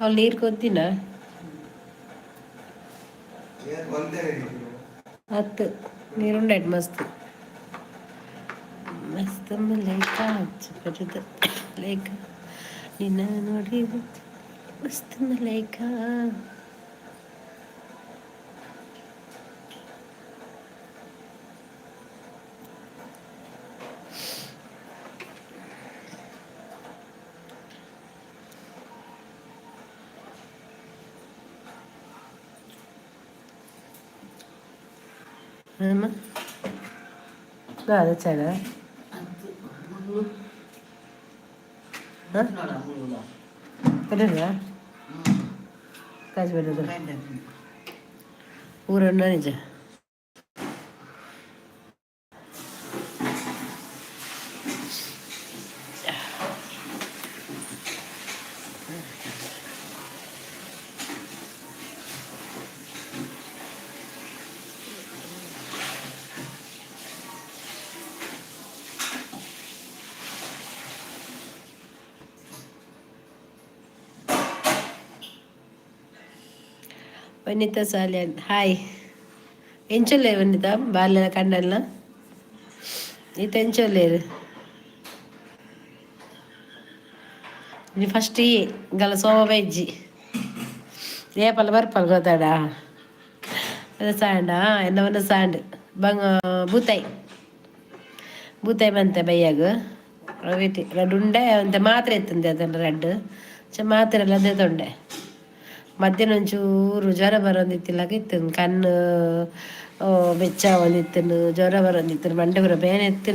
ಅವ್ಳು ನೀರು ಕೊತ್ತಿನ. ಹತ್ತು ನೀರುಂಡಾಯ್ತು. ಮಸ್ತ್ ಮಸ್ತ್ ಮಲೈಕ ಬರುದು ಲೈಕ ನಿನ್ನ ನೋಡಿ ಮಸ್ತ್ ಮಲೈಕ. ಅಮ್ಮ ದಾದ ಚೆನ್ನ. ಬರೋದಾ ಕಾಸು ಬರೋದು ಊರನ್ನ ನಿಜ. ವನಿತಾ ಸಾಲ್ಯಾನ್, ಹಾಯ್. ಎಂಚೊಲ್ಲೇರು ವನಿತಾ? ಬಾಲ್ಯದ ಕಂಡಲ್ಲ ಈತ. ಎಂಚೊಲ್ಲೇರು ನೀ? ಫಸ್ಟ್ ಈ ಗಲ ಸೋಮ ಬೈಜ್ಜಿ ಏಪಲ್ಲ ಬರ್ಪಲ್ ಗೊತ್ತಾಡ. ಅದು ಸಾಂಡ ಎನ್ನವನ್ನ ಸಾಂಡ್ ಬಂಗ ಬೂತಾಯಿ ಬೂತಾಯಿ ಬಂತೆ ಬೈಯಾಗ. ಅವೇತಿ ರಡ್ಡ್ ಉಂಡೆ ಒಂತೆ ಮಾತ್ರೆ ಇತ್ತಂದೆ. ಅದನ್ನು ರಡ್ಡ್ ಚ ಮಾತ್ರೆ ಎಲ್ಲ ಅದೇ ತೊಂಡೆ. ಮಧ್ಯಾಹ್ನ ಒಂಚೂರು ಜ್ವರ ಬರೋಂದಿತ್ತಿಲ್ಲಾಗ ಇತ್ತು. ಕಣ್ಣು ಬೆಚ್ಚ ಒಂದಿತ್ತನು, ಜ್ವರ ಬರೋಂದಿತ್ತು, ಮಂಡೆ ಪೂರ ಬೇನೆ ಇತ್ತು.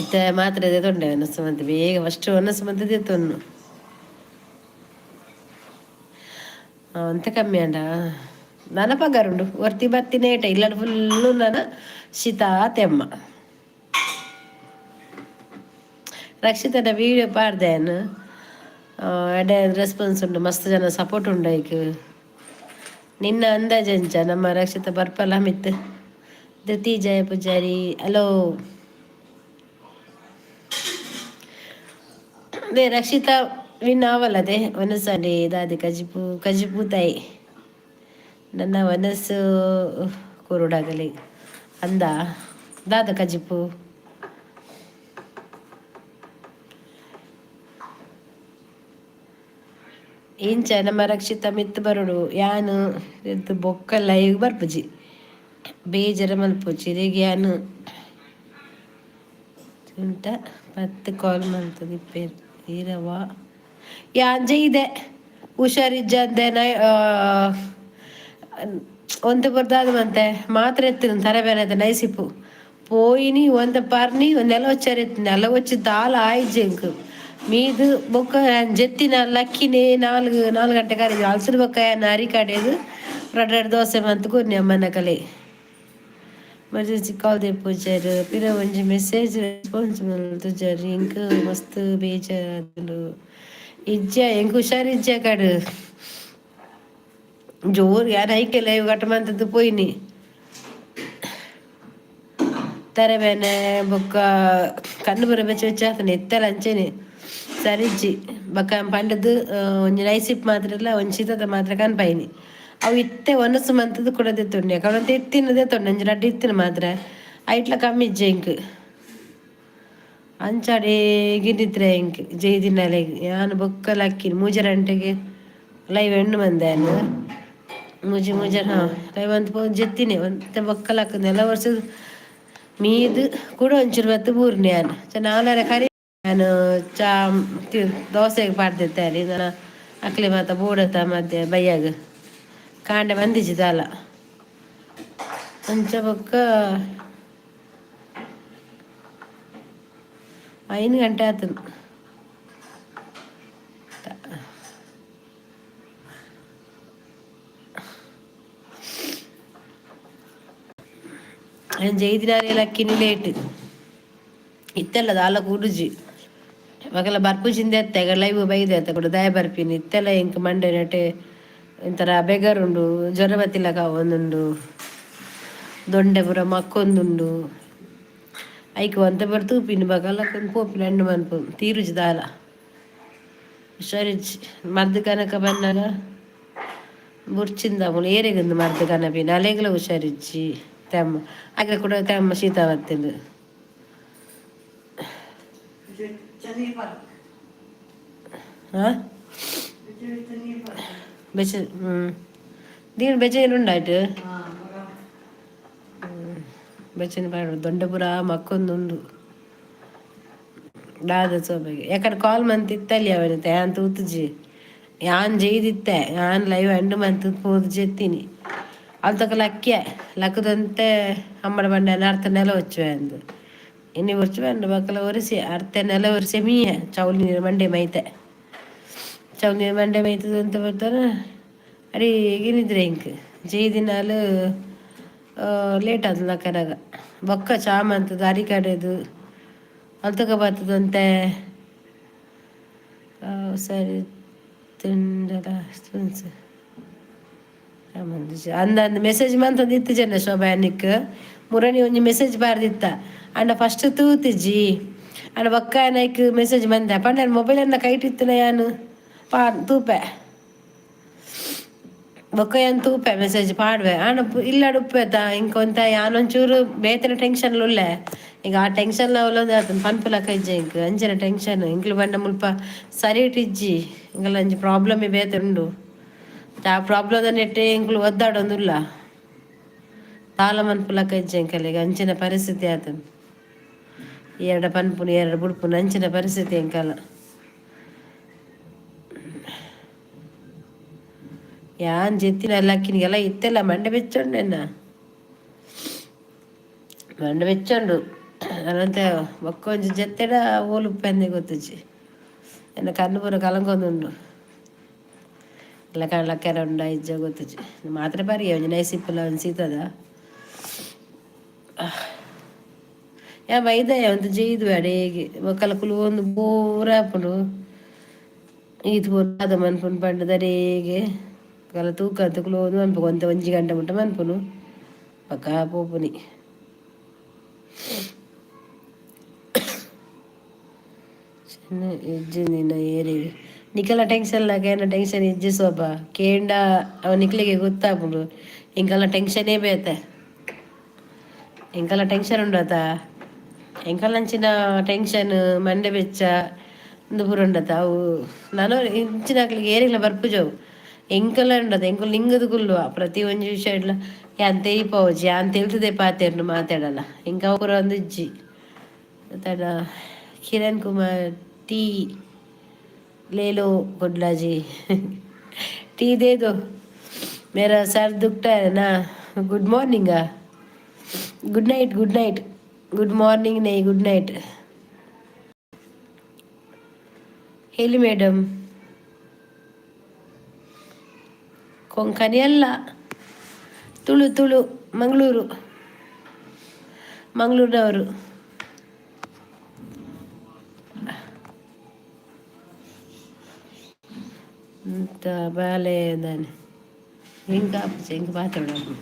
ಇತ್ತೆ ಮಾತ್ರೆ ತೊಂಡೆ. ಒನಸ್ಸು ಮಂತೆ ಬೇಗ ಫಸ್ಟ್ ಒನಸ್ಸು ಮಂತದ್ದು ತೊನ್ನು ಅಂತೆ ಕಮ್ಮಿ ಅಂಡ. ನನ ಪಗಾರುಂಡು ಒರ್ತಿ ಬತ್ತಿನೇಟ ಇಲ್ಲ. ಫುಲ್ಲು ನನ ಶೀತ ತೆಮ್ಮ. ರಕ್ಷಿತನ ವೀಡಿಯೋ ಪಾಡ್ದೇನು. ಎಡ್ಡೆ ರೆಸ್ಪಾನ್ಸ್ ಉಂಟು, ಮಸ್ತ್ ಜನ ಸಪೋರ್ಟ್ ಉಂಡು ಐಕ್. ನಿನ್ನ ಅಂದಾಜಂಚ ನಮ್ಮ ರಕ್ಷಿತ ಬರ್ಪಲ್ಲ ಮಿತ್? ಧೃತಿ ಜಯ ಪೂಜಾರಿ, ಹಲೋ. ಅದೇ ರಕ್ಷಿತಾ ವಿನ್ ಆವಲ್ಲದೆ ಒನಸಂಡಿ ದಾದಿ ಕಜಿಪು ಕಜಿಪು ತಾಯಿ ನನ್ನ ಮನಸ್ಸು ಕುರುಡಾಗಲಿ ಅಂದ. ದಾದ ಕಜಿಪು? ಇಂಚ ನಮ್ಮ ರಕ್ಷಿತ ಮಿತ್ ಬರುಡು. ಯಾನು ಎದ್ದು ಬೊಕ್ಕ ಲೈವ್ ಬರ್ಪುಜಿ, ಬೇಜಾರ ಮಲ್ಪುಜಿ. ಇರೆಗ್ ಯಾನು ಉಂಟ ಪತ್ತು ಕಾಲ್ ಮಲ್ತದಿಪ್ಪೇರು ಈರವ. ಯಾನ್ ಜೈದೆ, ಹುಷಾರಿಜ್ಜಂದೆ ನೈ ಒಂತೆ ಬೊರ್ದಾದ ಮಂತೆ ಮಾತ್ರೆ ಎತ್ತಿನ ತರೆ ಬೇನೆ ನೈಸಿಪ್ಪು ಪೋಯಿನಿ. ಒಂತೆ ಪರ್ನಿ ನೆಲ ಒಚ್ಚರ ಎತ್ತಿನ ನೆಲ ಒಚ್ಚಿ ದಾಲ ಆಯ್ಜಿ ಎಂಕ್ ಮೀದು. ಬೊಕ್ಕ ಜೆತ್ತಿನ ಲಕ್ಕಿನೇ ನಾಲ್ಕು ನಾಲ್ಕು ಗಂಟೆ ಕರಿ ಅಲ್ಸದ. ಬೊಕ್ಕ ಅರಿ ಕಡೆದು ರಡ್ಡ್ ರಡ್ಡ್ ದೋಸೆ ಮಂತ್ ಕೊರ್ನಿ ಅಮ್ಮನ ಕಲೆ. ಎಮರ್ಜೆನ್ಸಿ ಕಾಲ್ ದೆಪ್ಪುಜರ್, ಪಿರ ಒಂಜಿ ಮೆಸೇಜ್ ರೆಸ್ಪಾನ್ಸ್ ಮಲ್ತುಜರ್. ಎಂಕ್ ಮಸ್ತ್ ಬೇಜಾರಾತುಂಡು. ಇಜ್ಜ, ಎಂಕ್ ಹುಷಾರಿಜ್ಜ ಕಡು ಜೋರು. ಯಾನ್ ಐಕೆ ಲೈವ್ ಕಟ್ ಮಂತುದು ಪೋಯಿನಿ. ತರೆ ಬೇನೆ ಬೊಕ್ಕ ಕಣ್ಣು ಪೂರ ಬೆಚ್ಚ ಬೆಚ್ಚ ಆತುಂಡು. ಇತ್ತೆಲ ಅಂಚೆನೆ ಸರಿಜ್ಜಿ. ಬೊಕ್ಕ ಪಂಡದು ಒಂಜಿ ನೈಸಿಪ್ ಮಾತ್ರೆಲ ಒಂಜಿ ಶೀತದ ಮಾತ್ರೆ ಕನ್ಪಾಯಿನಿ. ಅವು ಇತ್ತೆ ಒನಸು ಮಂತುದು ಕುಡ ದೆತ್ತೊಂಡೆ. ಕಡಂತ ಇತ್ತಿನ ದೆತ್ತೊಂಡೆ. ಒಂಜಿ ರಡ್ಡ್ ಇತ್ತಿನ ಮಾತ್ರೆ ಐಟ್ಲ ಕಮ್ಮಿ ಇಜ್ಜೆ ಎಂಕ್. ಅಂಚಾಡೆ ಗಿನ್ನಿತ್ರೆ ಎಂಕ್ ಜೈದಿನಲೆಗ್. ಯಾನ್ ಬೊಕ್ಕ ಲಕ್ಕಿನಿ ಮೂಜರೆ ಗಂಟೆಗೆ ಲೈವ್ ಎಂಡ್ ಮಂದೆ ಯಾನ್. ಮೂಜಿ ಮೂಜರೆ ಹಾಂ ಲೈವ್ ಅಂತ ಪೋ ಜೆತ್ತಿನಿ. ಒಂತೆ ಬೊಕ್ಕ ಲಕ್ಕುದು ಎಲ್ಲ ವರ್ಷ ಮೀದ್ ಕುಡ ಒಂಚೂರು ಬತ್ತು ಬೂರ್ನಿ ಯಾನ್. ಚ ನಾಲರೆ ಕರಿ ಯಾನ್ ಚಾ ದೋಸೆಗೆ ಪಾಡ್ದಿತ್ತಾರೆ. ನನ ಅಕ್ಲೆ ಮಾತ ಬೋಡತ್ತ ಮಧ್ಯೆ ಬಯ್ಯಾಗ ಕಾಂಡೆ ಬಂದಿಜ್ಜಿ ದಾಲ. ಅಂಚ ಬೊಕ್ಕ 5 ಗಂಟೆ ಆತು. ಜೈದಿನಾರೆ ಲಕ್ಕಿನಿ ಲೇಟ್ ಇತ್ತೆಲ್ಲ ದಾಲ ಕೂಡುಜಿ. ಬಕಲ ಬರ್ಪುಜಿಂದ ಎತ್ತೆ ಲೈವ್ ಬೈದೆ ಅತ್ತ ಕೂಡ ದಾಯ ಬರ್ಪಿನಿ. ಇತ್ತೆಲ್ಲ ಎಂಕ್ ಮಂಡೆ ನೆಟೆ ಒಂಥರ ಬೆಗರುಂಡು, ಜ್ವರ ಬತ್ತಿಲಕ ಒಂದುಂಡು, ದೊಂಡೆ ಪೂರ ಮಕ್ಕೊಂದುಂಡು. ಐಕ್ ಒಂತೆ ಪೂರ ತೂಪಿನಿ. ಬಕಲ ಪೋಪಿನ ಎಣ್ಣೆ ಮನ್ಪು ತೀರುಜಿ ದಾಲ. ಹುಷಾರಿಜ್ಜಿ. ಮರ್ದ್ ಕನಕ ಬನ್ನಾಗ ಬುರ್ಚಿಂದ ಮುಲು ಏರೆಗುಂದು ಮರ್ದ್ ಕನಪಿನ ಅಲೆಗ್ಲ ಹುಷಾರಿಜ್ಜಿ ತೆಮ್ಮ ಅಗ್ಲ ಕೂಡ ತೆಮ್ಮ ಶೀತ ಬತ್ತಿಂದು. ಹಾಂ ಬೆಚ್ಚ ಹ್ಞೂ ದೀನ್ ಬೆಚ್ಚ ಉಂಡಾಯ್ತು ಬೆಚ್ಚನ ಪಾಡು ದೊಂಡಪುರ ಮಕ್ಕೊಂದುಂಡು ದಾದ ಸೋಬೆಗೆ ಯಾಕಂದ್ರೆ ಕಾಲ್ ಮಂತಿತ್ತಲ್ಲಿ ಅವನ ಯಾನ್ ತೂತುಜಿ ಯಾನ್ ಜೈದಿತ್ತೆ ಯಾನ್ ಲೈವ್ ಎಂಡ್ ಮಂತ್ ಪೋದು ಜೆತ್ತೀನಿ ಅಲ್ತಕ ಲಕ್ಕ್ಯ ಲಕ್ಕದಂತೆ ಅಮ್ಮಡ ಬಂಡೆ ಅರ್ಥ ನೆಲ ಒಚ್ಚುವೆ ಅಂದು ಇನ್ನು ಒಚ್ಚುವೆ ಅಂಡು ಬಕ್ಕಲ ಒರೆಸಿ ಅರ್ಥ ನೆಲ ಒರೆಸಿ ಮೀಯ ಚೌಲಿ ನೀರು ಮಂಡೆ ಮೈತೆ ಚೌಲಿ ನೀರು ಮಂಡೆ ಮೈತದ ಅಂತ ಬರ್ತಾನೆ ಅಡಿ ಗಿನಿದ್ರೆ ಇಂಕ್ ಜೈದಿನಾಲು ಲೇಟ್ ಆದ ಲಕ್ಕನಾಗ ಬೊಕ್ಕ ಚಾಮಂತ ದಾರಿ ಕಡೆದು ಅಲ್ತಕ ಬರ್ತದಂತೆ. ಸರಿ ತಿಂಡಲ ಅಂದ ಅಂದ ಮೆಸೇಜ್ ಮಂತಂದು ಇತ್ತು ಜನ ಶೋಭಾನಿಕ್ ಮುರಣಿ ಒಂಜಿ ಮೆಸೇಜ್ ಬಾರ್ದಿತ್ತ ಅಂಡ ಫಸ್ಟ್ ತೂತಿಜಿ ಅಂಡ ಬೊಕ್ಕ ನೈಕ್ ಮೆಸೇಜ್ ಬಂದೆ ಪಂಡ ಮೊಬೈಲ್ ಅನ್ನ ಕೈಟ್ ಇತ್ತನ ಯಾನು ಪಾ ತೂಪೆ ಬೊಕ್ಕ ಯಾನ್ ತೂಪೆ ಮೆಸೇಜ್ ಪಾಡ್ವೆ ಆಂಡ ಇಲ್ಲಡ್ ಉಪ್ಪೆತ ಇಂಕೊಂತ ಯಾನೊಂಚೂರು ಬೇತನ ಟೆನ್ಷನ್ ಉಲ್ಲೆ ಈಗ ಆ ಟೆನ್ಷನ್ ಉಲ್ಲೊಂದು ಆತನ ಪನ್ಪುಲಕ ಇಜ್ಜೆ ಇಂಕ್ ಅಂಚಿನ ಟೆನ್ಷನ್ ಇಂಕ್ಲು ಬಂಡ ಮುಲ್ಪ ಸರಿ ಇಜ್ಜಿ ಇಂಕಲ ಒಂಜಿ ಪ್ರಾಬ್ಲಮ್ ಬೇತೆ ಉಂಡು ಆ ಪ್ರಾಬ್ಲಮ್ ನೆಟ್ಟೆ ಇಂಕ್ಲು ಒದ್ದಾಡೊಂದುಲ್ಲ ತಾಲ ಮನ್ಪುಲಕ ಇಜ್ಜೆ ಇಂಕಲೆಗ್ ಅಂಚಿನ ಪರಿಸ್ಥಿತಿ ಆತನ ಎರಡ ಪನ್ಪುನು ಎರಡು ಬುಡ್ಪುನು ಅಂಚಿನ ಪರಿಸ್ಥಿತಿ ಎಂಕಲ ಯಾನ್ ಜೆತ್ತಿನ ಲಕ್ಕಿನಿಗೆಲ್ಲ ಇತ್ತೆಲ್ಲ ಮಂಡೆ ಬೆಚ್ಚೊಂಡೆನ್ನ ಮಂಡೆ ಬೆಚ್ಚೊಂಡು ಅನಂತ ಬೊಕ್ಕ ಒಂಜಿ ಜೆತ್ತೆಡ ಓಲು ಉಪ್ಪೆಂದೆ ಗೊತ್ತುಜಿ ಎನ್ನ ಕಣ್ಣು ಪೂರ ಕಲಂಕೊಂದುಂಡು ಇಲ್ಲ ಲಕ್ಕೆರ ಉಂಡ ಇಜ್ಜ ಗೊತ್ತುಜಿ ಮಾತ್ರೆ ಬಾರಿ ಒಂಜಿ ನೈಸ್ ಇಪ್ಪುಲ ಒಂಜಿ ಸೀತದ ಯಾ ಬೈದಯ ಒಂದು ಜೈದು ಅಡೇಗೆ ಬೊಕ್ಕಲ ಕುಲು ಒಂದು ಪೂರ ಆಪುಂಡು ಈತ್ ಪೂರ ದಾದ ಮನ್ಪುಂಡು ಪಂಡ ದಡೇಗೆ ಕಲ ತೂಕ ಕುಲು ಒಂದು ಮನ್ಪು ಒಂತೆ ಒಂಜಿ ಗಂಟೆ ಮುಟ್ಟ ಮನ್ಪುನು ಬೊಕ್ಕ ಪೋಪುನಿ. ಇಜ್ಜಿ ನಿನ್ನ ಏರಿಗೆ ನಿಕಲ ಟೆನ್ಷನ್ ಲಾಕ ಟೆನ್ಷನ್ ಇಜ್ಜಿ ಸೋಪ ಕೇಂಡ ಅವ ನಿಕ್ಲಿಗೆ ಗೊತ್ತಾಪುಂಡು ಎಂಕಲ್ನ ಟೆನ್ಷನೇ ಬೇತೆ ಎಂಕಲ್ನ ಟೆನ್ಷನ್ ಉಂಡತ ಎಂಕಲ್ನಂಚಿನ ಟೆನ್ಷನ್ ಮಂಡೆ ಬೆಚ್ಚ ಉಂದು ಪೂರ ಉಂಡತ ಅವು ನಾನು ಇಂಚಿನಕ್ಲಿಗೆ ಏರಿಗ್ಲ ಬರ್ಪುಜವು ಎಂಕಲ ಉಂಡತ ಎಂಕುಲು ನಿಂಗದು ಕುಲ್ಲುವ ಪ್ರತಿ ಒಂಜಿ ವಿಷಯ ಇಡ್ಲ ಯಾನ್ ತೆಯಿಪವುಜಿ ಯಾನ್ ತೆಲ್ತದೆ ಪಾತೆರ್ನು ಮಾತಾಡಲ್ಲ ಎಂಕ ಅವು ಪೂರ ಒಂದು ಇಜ್ಜಿ ತಡ ಕಿರಣ್ ಕುಮಾರ್ टी ले लो गुडला जी टी दे दो मेरा सर दुखता है ना. Good morning, good night, good night, good morning नहीं गुड नाइट. ಹೇಳಿ ಮೇಡಮ್. ಕೊಂಕಣಿ ಅಲ್ಲ, ತುಳು ತುಳು, ಮಂಗಳೂರು, ಮಂಗಳೂರಿನವರು. ಎಂತ ಬಾಲೆ ದಾನೆ ಎಂಕ ಆಪುಜಿ ಎಂಕ್ ಪಾತೆರೊಡು.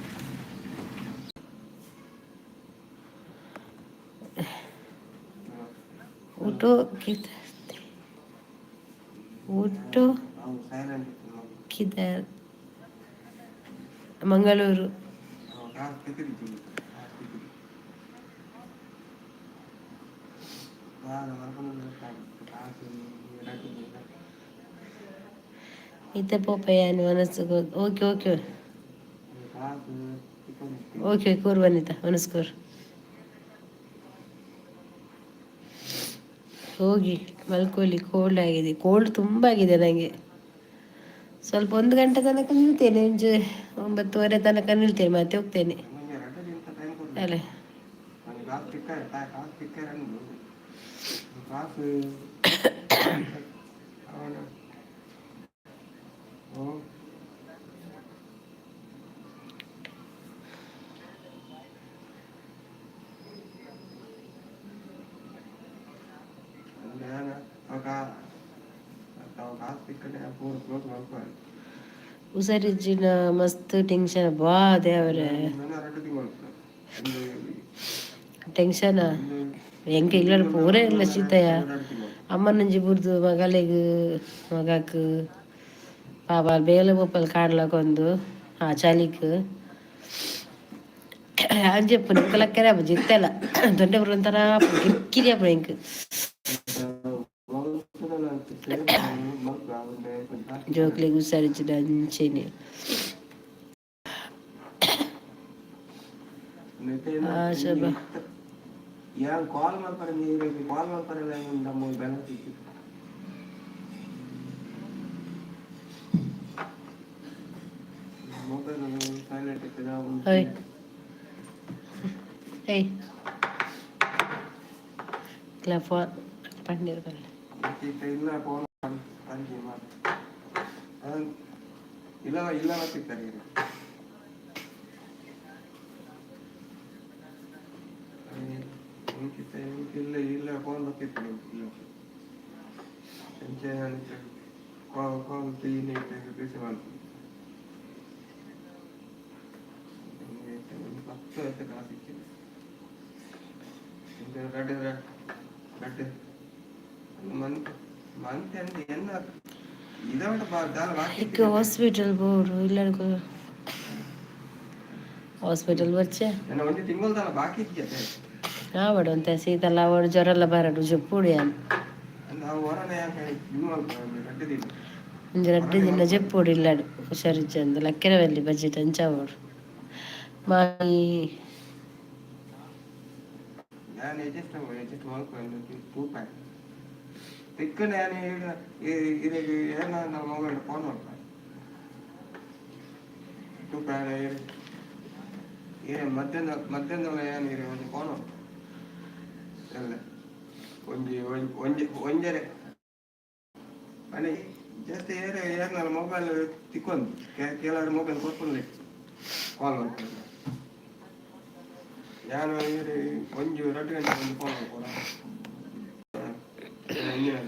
ಊಟೋ ಕಿದ ಊಟೋ ಕಿದರ್ ಮಂಗಳೂರು. ಇತ್ತೆ ಪೋಪಯ್ಯ ಮನಸ್ಸು. ಓಕೆ ಓಕೆ ಓಕೆ ಕೂರ್ ಬನ್ನಿತ ಮನಸ್ಸು ಕೂರ್ ಹೋಗಿ ಮಲ್ಕೊಳ್ಳಿ. ಕೋಲ್ಡ್ ಆಗಿದೆ, ಕೋಲ್ಡ್ ತುಂಬ ಆಗಿದೆ ನನಗೆ. ಸ್ವಲ್ಪ ಒಂದು ಗಂಟೆ ತನಕ ನಿಲ್ತೇನೆ, ಒಂಜಿ 9:30 ತನಕ ನಿಲ್ತೇನೆ, ಮತ್ತೆ ಹೋಗ್ತೇನೆ ಅಲ್ಲೇ. ಹುಷಾರಿಜ್ಜಿನ ಮಸ್ತ್ ಟೆನ್ಷನ್ ಬಾ ದೇವ್ರೆ ಟೆನ್ಷನ್. ಎಂಕ ಇಲ್ಲ ಪೂರ ಇಲ್ಲ ಸೀತಯ್ಯ. ಅಮ್ಮನಂಜಿ ಬುಡ್ದು ಮಗಲೆಗ್ ಮಗಕ್ ಪಾಪ ಬೇಲೆ ಪೋಪಲ್ ಕಾಡ್ಲಕೊಂದು ಆ ಚಲಿಕ್ ಅಂಜೆಪ್ಪು ನಿಕ್ಕಲಕ್ಕರೆ ಜಿತ್ತೆಲ್ಲ ದೊಡ್ಡ ಒಂಥರ ಕಿರಿಕಿರಿ ಅಪ್ಪು ಎಂಕ್. ಜೋಕ್ಲೆಗ್ ಹುಷಾರಿಜ್ಜಿಡ ಅಂಚೆನೆ. ಆ ಶೋಭಾ. ಯಾನ್ ಕಾಲ್ ಮಲ್ಪರೆ, ಕಾಲ್ ಮಲ್ಪರೆ ನಮ್ಮ ಬ್ಯಾಲೆನ್ಸ್ ಇತ್ತು. ಮೊಬೈಲ್ ಸೈಲೆಂಟ್ ಇತ್ತು. ಹೋಯ್ ಏಯ್, ಫೋನ್ ಪಂಡಿರ್ ಬರಲ್ಲ. ಇಲ್ಲ, ಫೋನ್ ಅಂಜಿ ಮಾತು ಇಲ್ಲ ಇಲ್ಲ ಬರ್ತಿತ್ತಾರೆ ಈಗ. ಇಲ್ಲ ಇಲ್ಲ, ಫೋನ್ ಬರ್ತಿತ್ತು ಇಲ್ಲ. ಎಂಚ ಕಾಲ್ ಕಾಲ್ ರಿಸೀವ್ ಮಾಡ್ತೀನಿ. 10 ವರ್ಷ ಕಾಸಿಕ್ಕಿದೆ. ರಡ್ಡು ರಡ್ಡು ಮಂತ್ ಮಂತ್ ಅಂತ ಎನ್ನ ಇದವಟ ದಾಲ ಬಾಕಿ. ಈಗ ಹಾಸ್ಪಿಟಲ್ ಬೋರ್ಡು ಇಲ್ಲ, ಹಾಸ್ಪಿಟಲ್ ಬಚ್ಚೆ. ನನ್ನ ಒಂದು ತಿಂಗಳು ದಾಲ ಬಾಕಿ ಇದೆಯಾ? ಆವಡು ಅಂತೆ, ಶೀತಲ ಆವಡು, ಜ್ವರ ಎಲ್ಲ ಬರಡು, ಜಪ್ಪುಡು ಯಾನ್. ನಾವು ಹೊರನೆ ಯಾಕೆ ಇದು ಮಲ್ಪುನ ರಡ್ಡು ದಿನ. ಒಂಜಿ ರಡ್ಡು ದಿನ ಜಪ್ಪುಡು ಇಲ್ಲಡು, ಹುಷಾರಿಜ್ಜಂದು ಲಕ್ಕೆರವಲ್ಲಿ ಬಜೆಟ್ ಅಂಚಾವಡು ಮಾಯಿ. ನಾನು ಅಡ್ಜಸ್ಟ್ ಅಡ್ಜಸ್ಟ್ ಮಲ್ಪುನ ತೂಪ ತಿಕ್ಕನೆ. ನಾನು ಇರೆಗ್ ಏನ ನಮ್ಮ ಮೊಬೈಲ್ ಫೋನ್ ಮಲ್ಪುವೆ ತೂಪ. ಏ ಮಧ್ಯಾಹ್ನ ಮಧ್ಯಾಹ್ನ ಏನು ಇರೆ ಒಂಜಿ ಫೋನ್ ಮಲ್ಪುವೆ ಎಲ್ಲ ಒಂಜಿ ಒಂಜಿ ಒಂಜರೆ ಅನೆ ಜಸ್ಟ್ ಏರೆ ಏರ್ನಲ್ಲ ಮೊಬೈಲ್ ತಿಕ್ಕೊಂದು ಕೆಲವರು ಮೊಬೈಲ್ ಕೊರ್ಪುನ್ಲೆ ಕಾಲ್ ಮಲ್ಪುವೆ. ನಾನು ಇರೆ ಒಂಜಿ 2 ಗಂಟೆ ಒಂದು ಫೋನ್ ಮಲ್ಪುವ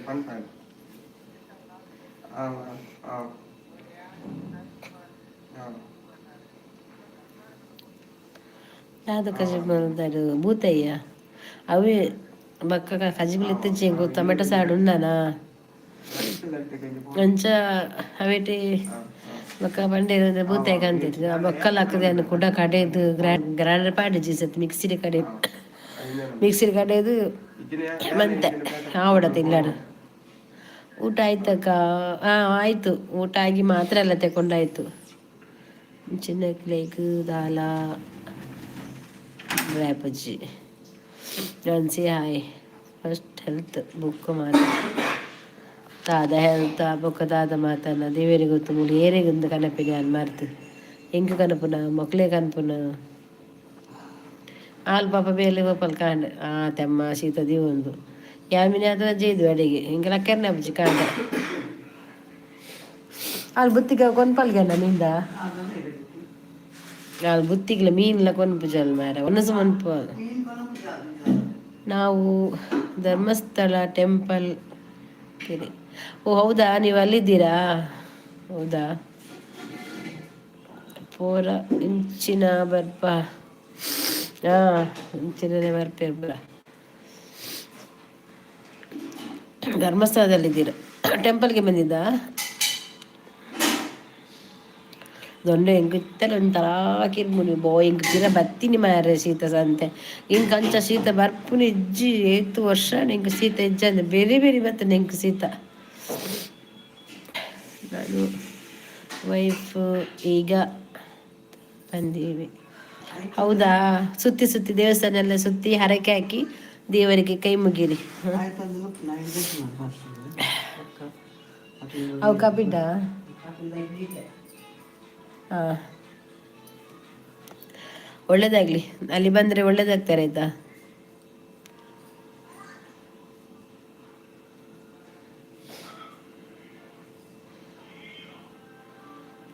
ಪನ್ಪಾಯ. ಹಾಂ ಹಾಂ ಹಾಂ. ದಾದ ಕಜಿಪು ಮಲ್ತಾರು ಬೂತಯ್ಯ ಅವೇ ಬೊಕ್ಕ ಕಜಿಪುಲು ಇತ್ತಿಜ್ಜಿ ಎಂಕ್ ಟೊಮೆಟೊ ಸಾಡು ಉಂಡನಾ ಅಂಚ ಅವೇಟಿ. ಬೊಕ್ಕ ಬಂಡೇರು ಬೂತಾಯಿ ಕಂತಿತ್ತು. ಬೊಕ್ಕಲ ಹಾಕದೆ ಕುಡ ಕಡೆದು ಗ್ರೈಂಡರ್ ಪಾಡಿಜಿ ಸತ್ ಮಿಕ್ಸಿಡ್ ಕಡೆ, ಮಿಕ್ಸಿಡ್ ಕಡೆದು ಮಂತೆ ಆವಡತ ಇಲ್ಲಾಡು. ಊಟ ಆಯ್ತಕ್ಕ? ಹಾಂ, ಆಯಿತು. ಊಟ ಆಗಿ ಮಾತ್ರೆ ಎಲ್ಲ ತಗೊಂಡಾಯ್ತು. ಚಿನ್ನಕ್ಲೇಕ್ ದಾಲ ರ್ಯಾಪಜ್ಜಿ ಜನ್ಸಿ. ಹಾಯ್. ಫಸ್ಟ್ ಹೆಲ್ತ್ ಬುಕ್ ಮಾತ ದಾದ ಹೆಲ್ತ್ ಬೊಕ್ಕ ದಾದ ಮಾತನ್ನ ದೇವರಿಗೆ ಗೊತ್ತು. ಮುಳು ಏರೆಗೊಂದು ಕನಪಿನ ಯಾನ್ ಮರ್ತು ಎಂಕ್ ಕನಪುನ ಮೊಕ್ಲೆ ಕನಪುನ ಆಲ್ ಪಾಪ ಬೇಲೆ ಪೋಪಲ್ ಕಾಂಡ್ ಆ ತೆಮ್ಮ ಶೀತ ದೀವೊಂದು ಯಾಮಿನಿ ಅದು ಜೈದು ಅಡಿಗೆ ಹಿಂಗೆ ಲಕ್ಕೆರ್ನೆ ಅಪ್ಪುಜಿ ಕಾಂಡ. ಆಲ್ ಬುತ್ತಿಗ ಕೊನ್ಪಲ್ಗೆನ ಮೀಂದ ಆಲ್ ಬುತ್ತಿಗ್ಲ ಮೀನ್ಲ ಕೊನ್ಪುಜಲ್ ಮಾರ ಒನಸು ಮನ್ಪು. ನಾವು ಧರ್ಮಸ್ಥಳ ಟೆಂಪಲ್ ಕೆರೆ. ಓ ಹೌದಾ? ನೀವು ಅಲ್ಲಿದ್ದೀರಾ? ಹೌದಾ? ಪೋರ ಇಂಚಿನ ಬರ್ಪ. ಹಾಂ, ಇಂಚಿನನೇ ಬರ್ಪೇರ್. ಧರ್ಮಸ್ಥಳದಲ್ಲಿದ್ದೀರ? ಟೆಂಪಲ್ಗೆ ಬಂದಿದ್ದ ದೊಂಡೆ ಎಂಕ್ ಇತ್ತಲ ಒಂಥರ ಕಿರ್ಮುನಿ ಬೋ. ಎಂಕ್ ಪಿರ ಬತ್ತಿನಿ ಮಾರ್ರೆ ಶೀತ ಸಂತೆ. ಇಂಕ್ ಅಂಚ ಶೀತ ಬರ್ಪುನಿ ಇಜ್ಜಿ. ಏತ್ ವರ್ಷ ಎಂಕ್ ಶೀತ ಇಜ್ಜಂದೆ ಬೇರೆ ಬೇರೆ ಬತ್ತನೆ ಎಂಕ್ ಶೀತ. ನಾನು ವೈಫ್ ಈಗ ಬಂದೀವಿ. ಹೌದಾ? ಸುತ್ತಿ ಸುತ್ತಿ ದೇವಸ್ಥಾನ ಎಲ್ಲ ಸುತ್ತಿ ಹರಕೆ ಹಾಕಿ ದೇವರಿಗೆ ಕೈ ಮುಗೀರಿ. ಅವು ಕಪಿಟ. ಹಾಂ, ಒಳ್ಳೇದಾಗ್ಲಿ. ಅಲ್ಲಿ ಬಂದರೆ ಒಳ್ಳೇದಾಗ್ತಾರೆ, ಆಯ್ತಾ?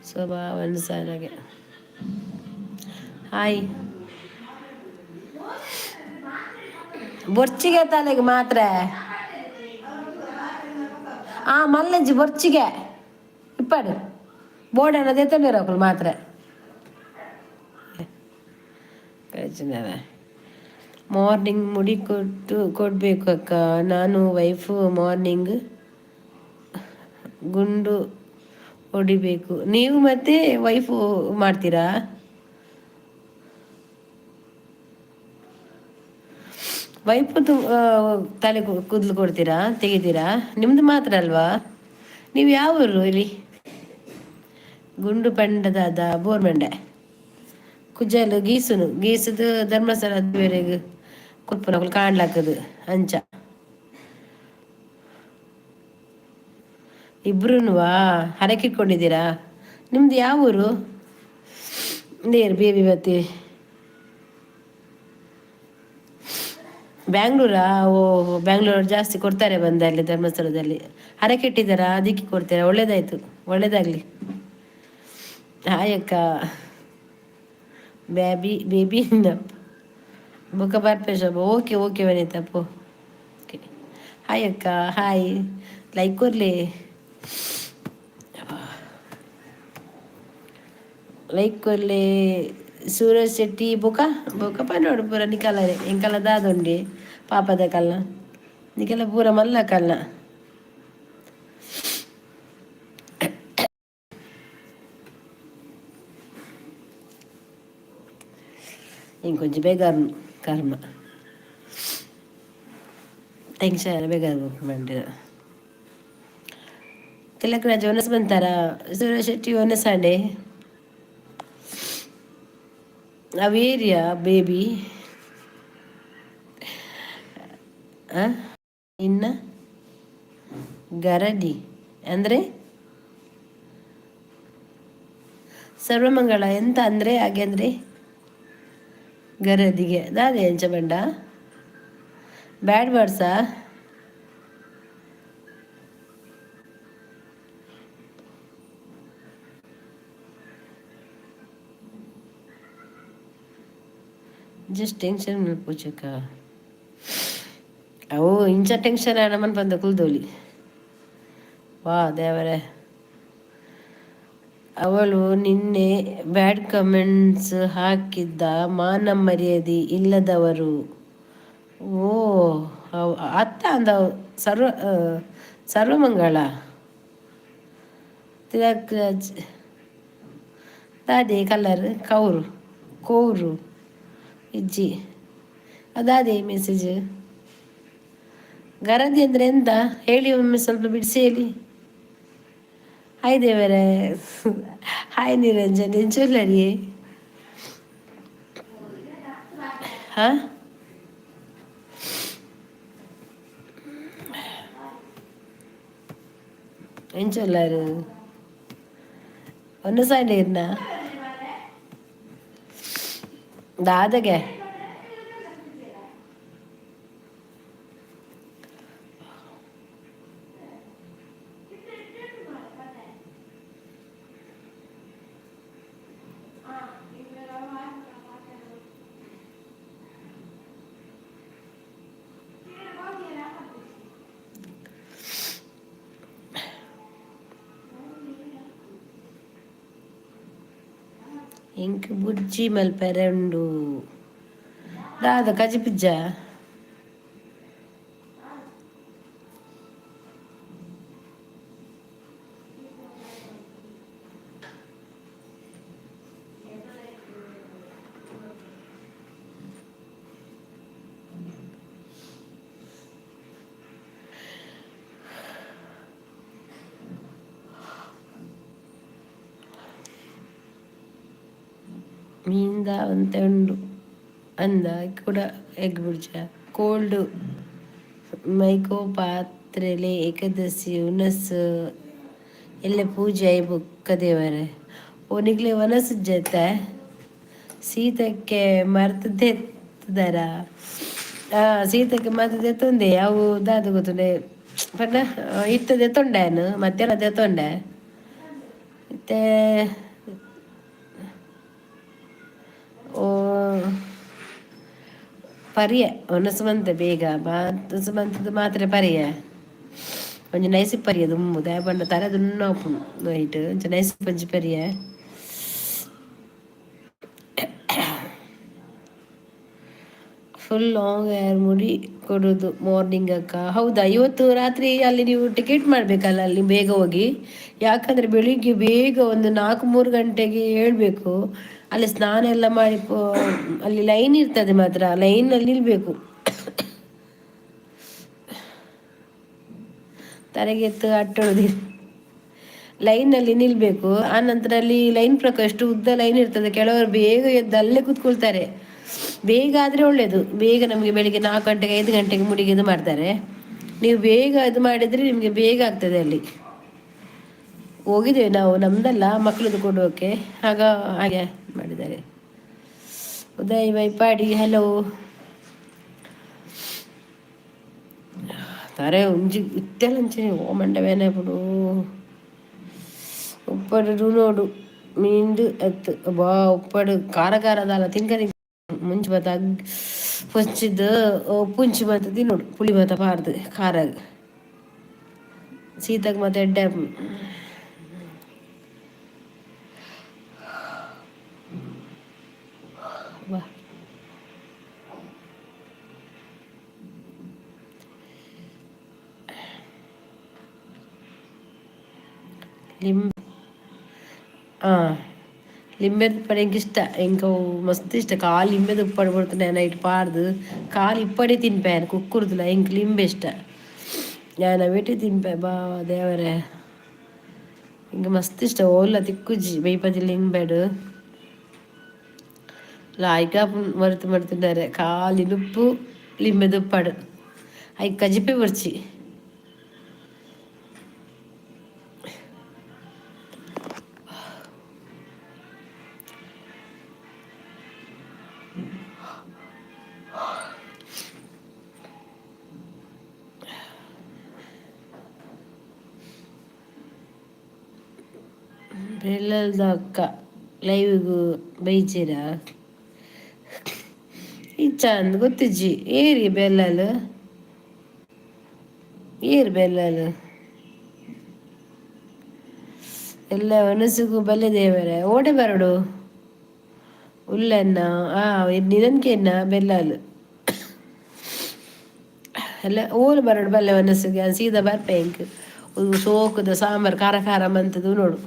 ಶೋಭಾ ಒಂದ್ಸಾನಾಗೆ ಹಾಯ್. ಬೊರ್ಚಿಗೆ ತಲೆಗೆ ಮಾತ್ರ ಆ ಮಲ್ಲಂಜಿ ಬೊರ್ಚಿಗೆ ಇಪ್ಪಾಡು ಬೋರ್ಡ್ ಅನ್ನೋದೇ ತೊಂದರೆ ಮಾತ್ರ. ಮಾರ್ನಿಂಗ್ ಮುಡಿ ಕೊಟ್ಟು ಕೊಡಬೇಕು ಅಕ್ಕ. ನಾನು ವೈಫು ಮಾರ್ನಿಂಗ್ ಗುಂಡು ಹೊಡಿಬೇಕು. ನೀವು ಮತ್ತೆ ವೈಫು ಮಾಡ್ತೀರಾ? ವೈಫುದು ತಲೆ ಕೂದಲು ಕೊಡ್ತೀರಾ, ತೆಗಿತೀರಾ? ನಿಮ್ಮದು ಮಾತ್ರ ಅಲ್ವಾ? ನೀವು ಯಾವ ಊರು ಇಲ್ಲಿ? ಗುಂಡು ಪಂಡದಾದ ಬೋರ್ಮಂಡೆ ಕುಜಲು ಗೀಸುನು ಗೀಸುದು ಧರ್ಮಸ್ಥಳ ಬೇರೆಗ್ ಕೊರ್ಪುನಕುಲು ಕಾಣ್ಲಾಕದು ಅಂಚ. ಇಬ್ರುನುವಾ ಹರಕೆ ಇಟ್ಕೊಂಡಿದ್ದೀರಾ? ನಿಮ್ದು ಯಾವ ಊರು? ನೇರು ಬೇಬಿ ಬತ್ತಿ ಬ್ಯಾಂಗ್ಳೂರಾ? ಓ, ಬ್ಯಾಂಗ್ಳೂರ್ ಜಾಸ್ತಿ ಕೊಡ್ತಾರೆ ಬಂದಲ್ಲಿ ಧರ್ಮಸ್ಥಳದಲ್ಲಿ. ಹರಕೆ ಇಟ್ಟಿದ್ದಾರಾ? ಅದಕ್ಕೆ ಕೊಡ್ತೀರಾ? ಒಳ್ಳೇದಾಯ್ತು, ಒಳ್ಳೇದಾಗಲಿ. ಹಾಯ್ ಅಕ್ಕ. ಬೇಬಿ ಬೇಬಿ ಬೊಕ ಬರ್ಪೆ ಶೋಭ. ಓಕೆ ಓಕೆ ವನಿತಪ್ಪು. ಓಕೆ. ಹಾಯ್ ಅಕ್ಕ, ಹಾಯ್. ಲೈಕ್ ಕೊರ್ಲಿ, ಲೈಕ್ ಕೊರ್ಲಿ. ಸೂರಜ್ ಶೆಟ್ಟಿ ಬೊಕ ಬೊಕ ಪನೋಡು ಪೂರ ನಿಕಲನೆ ಎಂಕಲ ದಾದೊಂಡಿ ಪಾಪದ ಕಲ್ಲ ನಿಕಲ ಪೂರ ಮಲ್ಲ ಕಲ್ಲ. ಇಂಕೊಂಚ ಬೇಗಾರ್ ಕರ್ಮ ಟೆನ್ಷನ್ ಬೇಗಾರ್ ಮಂಡಿರ. ತಿಲಕ್ ರಾಜ್ ಒನಸ್ ಬಂತಾರ? ಸೂರಜ್ ಶೆಟ್ಟಿ ಒನಸಾಂಡೆ ಅವೇರಿಯಾ ಬೇಬಿ ಇನ್ನ ಗರಡಿ ಅಂದರೆ ಸರ್ವಮಂಗಳ ಎಂತ ಅಂದರೆ ಹಾಗೆ ಅಂದರೆ ಗರದಿಗೆ ದಾದೆ ಎಂಚ ಬಂಡ ಬ್ಯಾಡ್ ವರ್ಡ್ಸಾ? Just tension ಮಲ್ಪೊಚಕ. ಅವು ಇಂಚ ಟೆನ್ಷನ್ ಆಂಡ ಮನ್ಪಂದೆ ಕುಲ್ದೋಲಿ. ವಾ ದೇವರೇ. ಅವಳು ನಿನ್ನೆ ಬ್ಯಾಡ್ ಕಮೆಂಟ್ಸ್ ಹಾಕಿದ್ದ ಮಾನ ಮರ್ಯಾದೆ ಇಲ್ಲದವರು. ಓ ಅತ್ತ ಅಂದ ಸರ್ವ ಸರ್ವಮಂಗಳ ತಿಲಕ್ ರಾಜ್ ದಾದೆ ಕಲರ್ ಕೌರು ಕೋರು ಇಜ್ಜಿ ಅದಾದೆ ಮೆಸೇಜ್. ಗರದಿ ಅಂದರೆ ಎಂತ ಹೇಳಿ ಒಮ್ಮೆ, ಸ್ವಲ್ಪ ಬಿಡಿಸಿ ಹೇಳಿ. ಹಾಯ್ ದೇವರೇ. ಹಾಯ್ ನಿರಂಜನ್. ಎಂಚುಲ್ಲರಿ? ಹಾಂ, ಎಂಚುಲ್ಲರು? ಒಂದು ಸೈಡ್ ಇರ್ನ ದಾದಗೆ. ಎಂಕ್ ಬುಜ್ಜಿ ಮಲ್ಪೆರೆ ಉಂಡು. ದಾದ ಕಜಿಪಿಜ್ಜ? ಮೀನ್ದ ಒಂತೆ ಉಂಡು ಅಂದ ಕೂಡ ಎಗ್ ಬುಡ್ಜ. ಕೋಲ್ಡ್ ಮೈಕೋ ಪಾತ್ರೆಲೆ ಏಕಾದಶಿ ಉನಸ್ ಎಲ್ಲ ಪೂಜೆ ಆಯಿ ಬೊಕ್ಕ ದೇವರೆ. ಓ ನಿಕ್ಲೆ ವನಸ್ ಸೀತಕ್ಕೆ ಮರ್ತದೆತ್ತದರ? ಸೀತಕ್ಕೆ ಮರ್ತ್ ದೆತ್ತೊಂದೆ. ಅವು ದಾದ ಗೊತ್ತುಂಡೆ ಪಂಡ ಇತ್ತೆ ದೆತ್ತೊಂಡೆ ಯಾನ್, ಮಧ್ಯಾಹ್ನ ದೆತ್ತೊಂಡೆ ಇತ್ತೆ. ಓ ಪರಿಯೆ ಒನಸ್ ಮಂತೆ ಬೇಗ ಒನಸ್ ಮಂತದ ಮಾತ್ರೆ ಪರಿಯೆ. ಒಂಜಿ ನೈಸ್ ಪರಿಯೆ ದುಂಬು ದಾಯೆ ಪಂಡ ತರೆ ದುನ್ನ ಉಪ್ಪುಂಡು ನೈಟ್. ಒಂಚ ನೈಸ್ ಒಂಜಿ ಪರಿಯೆ. ಫುಲ್ ಲಾಂಗ್ ಹೇರ್ ಮುಡಿ ಕೊಡೋದು ಮಾರ್ನಿಂಗ್ ಅಕ್ಕ. ಹೌದಾ? ಇವತ್ತು ರಾತ್ರಿ ಅಲ್ಲಿ ನೀವು ಟಿಕೆಟ್ ಮಾಡಬೇಕಲ್ಲ ಅಲ್ಲಿ ಬೇಗ ಹೋಗಿ. ಯಾಕಂದರೆ ಬೆಳಿಗ್ಗೆ ಬೇಗ ಒಂದು 4-3 ಗಂಟೆಗೆ ಏಳಬೇಕು. ಅಲ್ಲಿ ಸ್ನಾನ ಎಲ್ಲ ಮಾಡಿ ಅಲ್ಲಿ ಲೈನ್ ಇರ್ತದೆ ಮಾತ್ರ, ಲೈನಲ್ಲಿ ನಿಲ್ಲಬೇಕು. ತಲೆಗೆತ್ತು ಅಟ್ಟೊಳ್ದಿ ಲೈನಲ್ಲಿ ನಿಲ್ಲಬೇಕು. ಆ ನಂತರ ಅಲ್ಲಿ ಲೈನ್ ಪ್ರಕಾರ ಎಷ್ಟು ಉದ್ದ ಲೈನ್ ಇರ್ತದೆ. ಕೆಲವರು ಬೇಗ ಎದ್ದು ಅಲ್ಲೇ ಕೂತ್ಕೊಳ್ತಾರೆ. ಬೇಗ ಆದರೆ ಒಳ್ಳೆಯದು. ಬೇಗ ನಮಗೆ ಬೆಳಿಗ್ಗೆ 4 ಗಂಟೆಗೆ 5 ಗಂಟೆಗೆ ಮುಡಿಗೆ ಇದು ಮಾಡ್ತಾರೆ. ನೀವು ಬೇಗ ಇದು ಮಾಡಿದರೆ ನಿಮಗೆ ಬೇಗ ಆಗ್ತದೆ. ಅಲ್ಲಿ ಹೋಗಿದ್ದೇವೆ ನಾವು, ನಮ್ಮದಲ್ಲ ಮಕ್ಕಳದ್ದು ಕೊಡೋಕೆ, ಆಗ ಹಾಗೆ ಮಾಡಿದ್ದಾರೆ. ಉದಯ್ ಮೈಪಾಡಿ ಹಲೋ. ತಾರೆ ಒಂಜಿ ಇತ್ತೆಲಂಚನೆ ಓ ಮಂಡವೇನೆ ಬಿಡು ಉಪ್ಪಡು ನೋಡು ಮೀಂದು ಎತ್ತು ಬಾ ಉಪ್ಪಡು ಖಾರ ಖಾರದಲ್ಲ ತಿಂಕನಿ ಮುಂಚೆ ಬತ್ತ ಪುಂಚಿದ್ದು ಪುಂಚಿ ಮಾತ ತಿನ್ನೋಡು ಪುಳಿ ಮಾತ ಪಾರ್ದು ಖಾರ ಸೀತಾಗ ಮತ್ತೆ ಎಡ್ಡೆ. ಬಾ ಲಿಂಬೆ ಹಾಂ ಲಿಂಬೆದ ಉಪ್ಪಡೆ ಎಂಕ್ ಇಷ್ಟ, ಎಂಕ್ ಅವು ಮಸ್ತ್ ಇಷ್ಟ. ಕಾಲು ಲಿಂಬೆದ ಉಪ್ಪಡೆ ಕೊಡ್ತೇನೆ ನೈಟ್ ಪಾಡ್ದು ಕಾಲು ಇಪ್ಪಡೆ ತಿನ್ಪೆ ಕುಕ್ಕುರ್ದಿಲ್ಲ. ಎಂಕ್ ಲಿಂಬೆ ಇಷ್ಟ, ഞാൻ ಅವೆಟೆ ತಿನ್ಪೆ. ಬಾ ದೇವರೇ, ಎಂಕ್ ಮಸ್ತ್ ಇಷ್ಟ. ಓಲ್ಲ ತಿಕ್ಕುಜಿ ಬೈಪದಿ ಲಿಂಬೆಡ್ ಲಾಯ್ಕ ಮರೆತು ಮರ್ತಿದ್ದಾರೆ. ಖಾಲಿ ನುಪ್ಪು ಲಿಂಬೆದ ಉಪ್ಪಡು I ಕಜಿಪೆ ಬರ್ಚಿ. ಬೆಲ್ಲದ ಅಕ್ಕ ಲೈವ್ಗು ಬೈಜೀರಾ ಇಚ್ಚ ಅಂದ್ ಗೊತ್ತಿಜ್ಜಿ. ಏರಿ ಬೆಲ್ಲಲ್ ಏರು ಬೆಲ್ಲಲ್ ಎಲ್ಲ ಒನಸುಗು ಬಲ್ಲೆ ದೇವರೇ ಓಡೆ ಬರಡು ಉಲ್ಲನ್ನ ಆ ನಿನನ್ಕೆನ್ನ ಬೆಲ್ಲಲ್ ಎಲ್ಲ ಓಲು ಬರಡು ಬಲ್ಲೆ ಒನಸುಗೆ ಸೀದಾ ಬರ್ಪೆ. ಇಂಕ್ ಸೋಕುದ ಸಾಂಬಾರ್ ಖಾರ ಖಾರ ಮಂತದು ನೋಡು.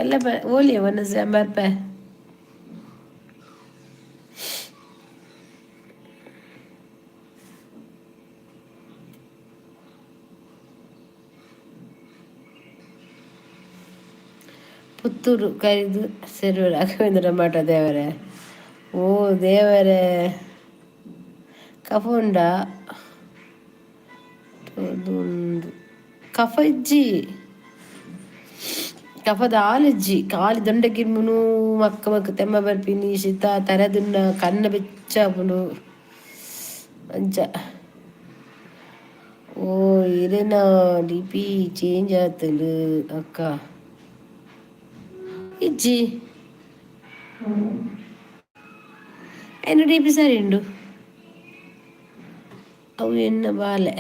ಎಲ್ಲ ಬ ಓಲಿ ಒನಸು ಬರ್ಪೆ. ಪುತ್ತೂರು ಕರಿದು ಸೆರು ರಾಘವೇಂದ್ರ ಮಠ ದೇವರೇ. ಓ ದೇವರೇ, ಕಫ ಉಂಡಾ? ಕಫ ಇಜ್ಜಿ, ಕಫದ ಆಲಿಜ್ಜಿ. ಖಾಲಿ ದೊಂಡೆ ಕಿರ್ಮುನು, ಮಕ್ಕ ಮಕ್ಕ ತೆಮ್ಮ ಬರ್ಪಿನಿ, ಶೀತ ತರೆದುನ್ನ ಕಣ್ಣ ಬೆಚ್ಚಾಪುಂಡು ಅಂಚ. ಓ ಇರೆನ ಡಿ ಪಿ ಚೇಂಜ್ ಆತಂಡು ಅಕ್ಕ? ಇಜ್ಜಿ, ಎನ್ನ ಡಿ ಪಿ ಸರಿ ಉಂಡು. ಅವು ಎನ್ನ ಬಾಲೆ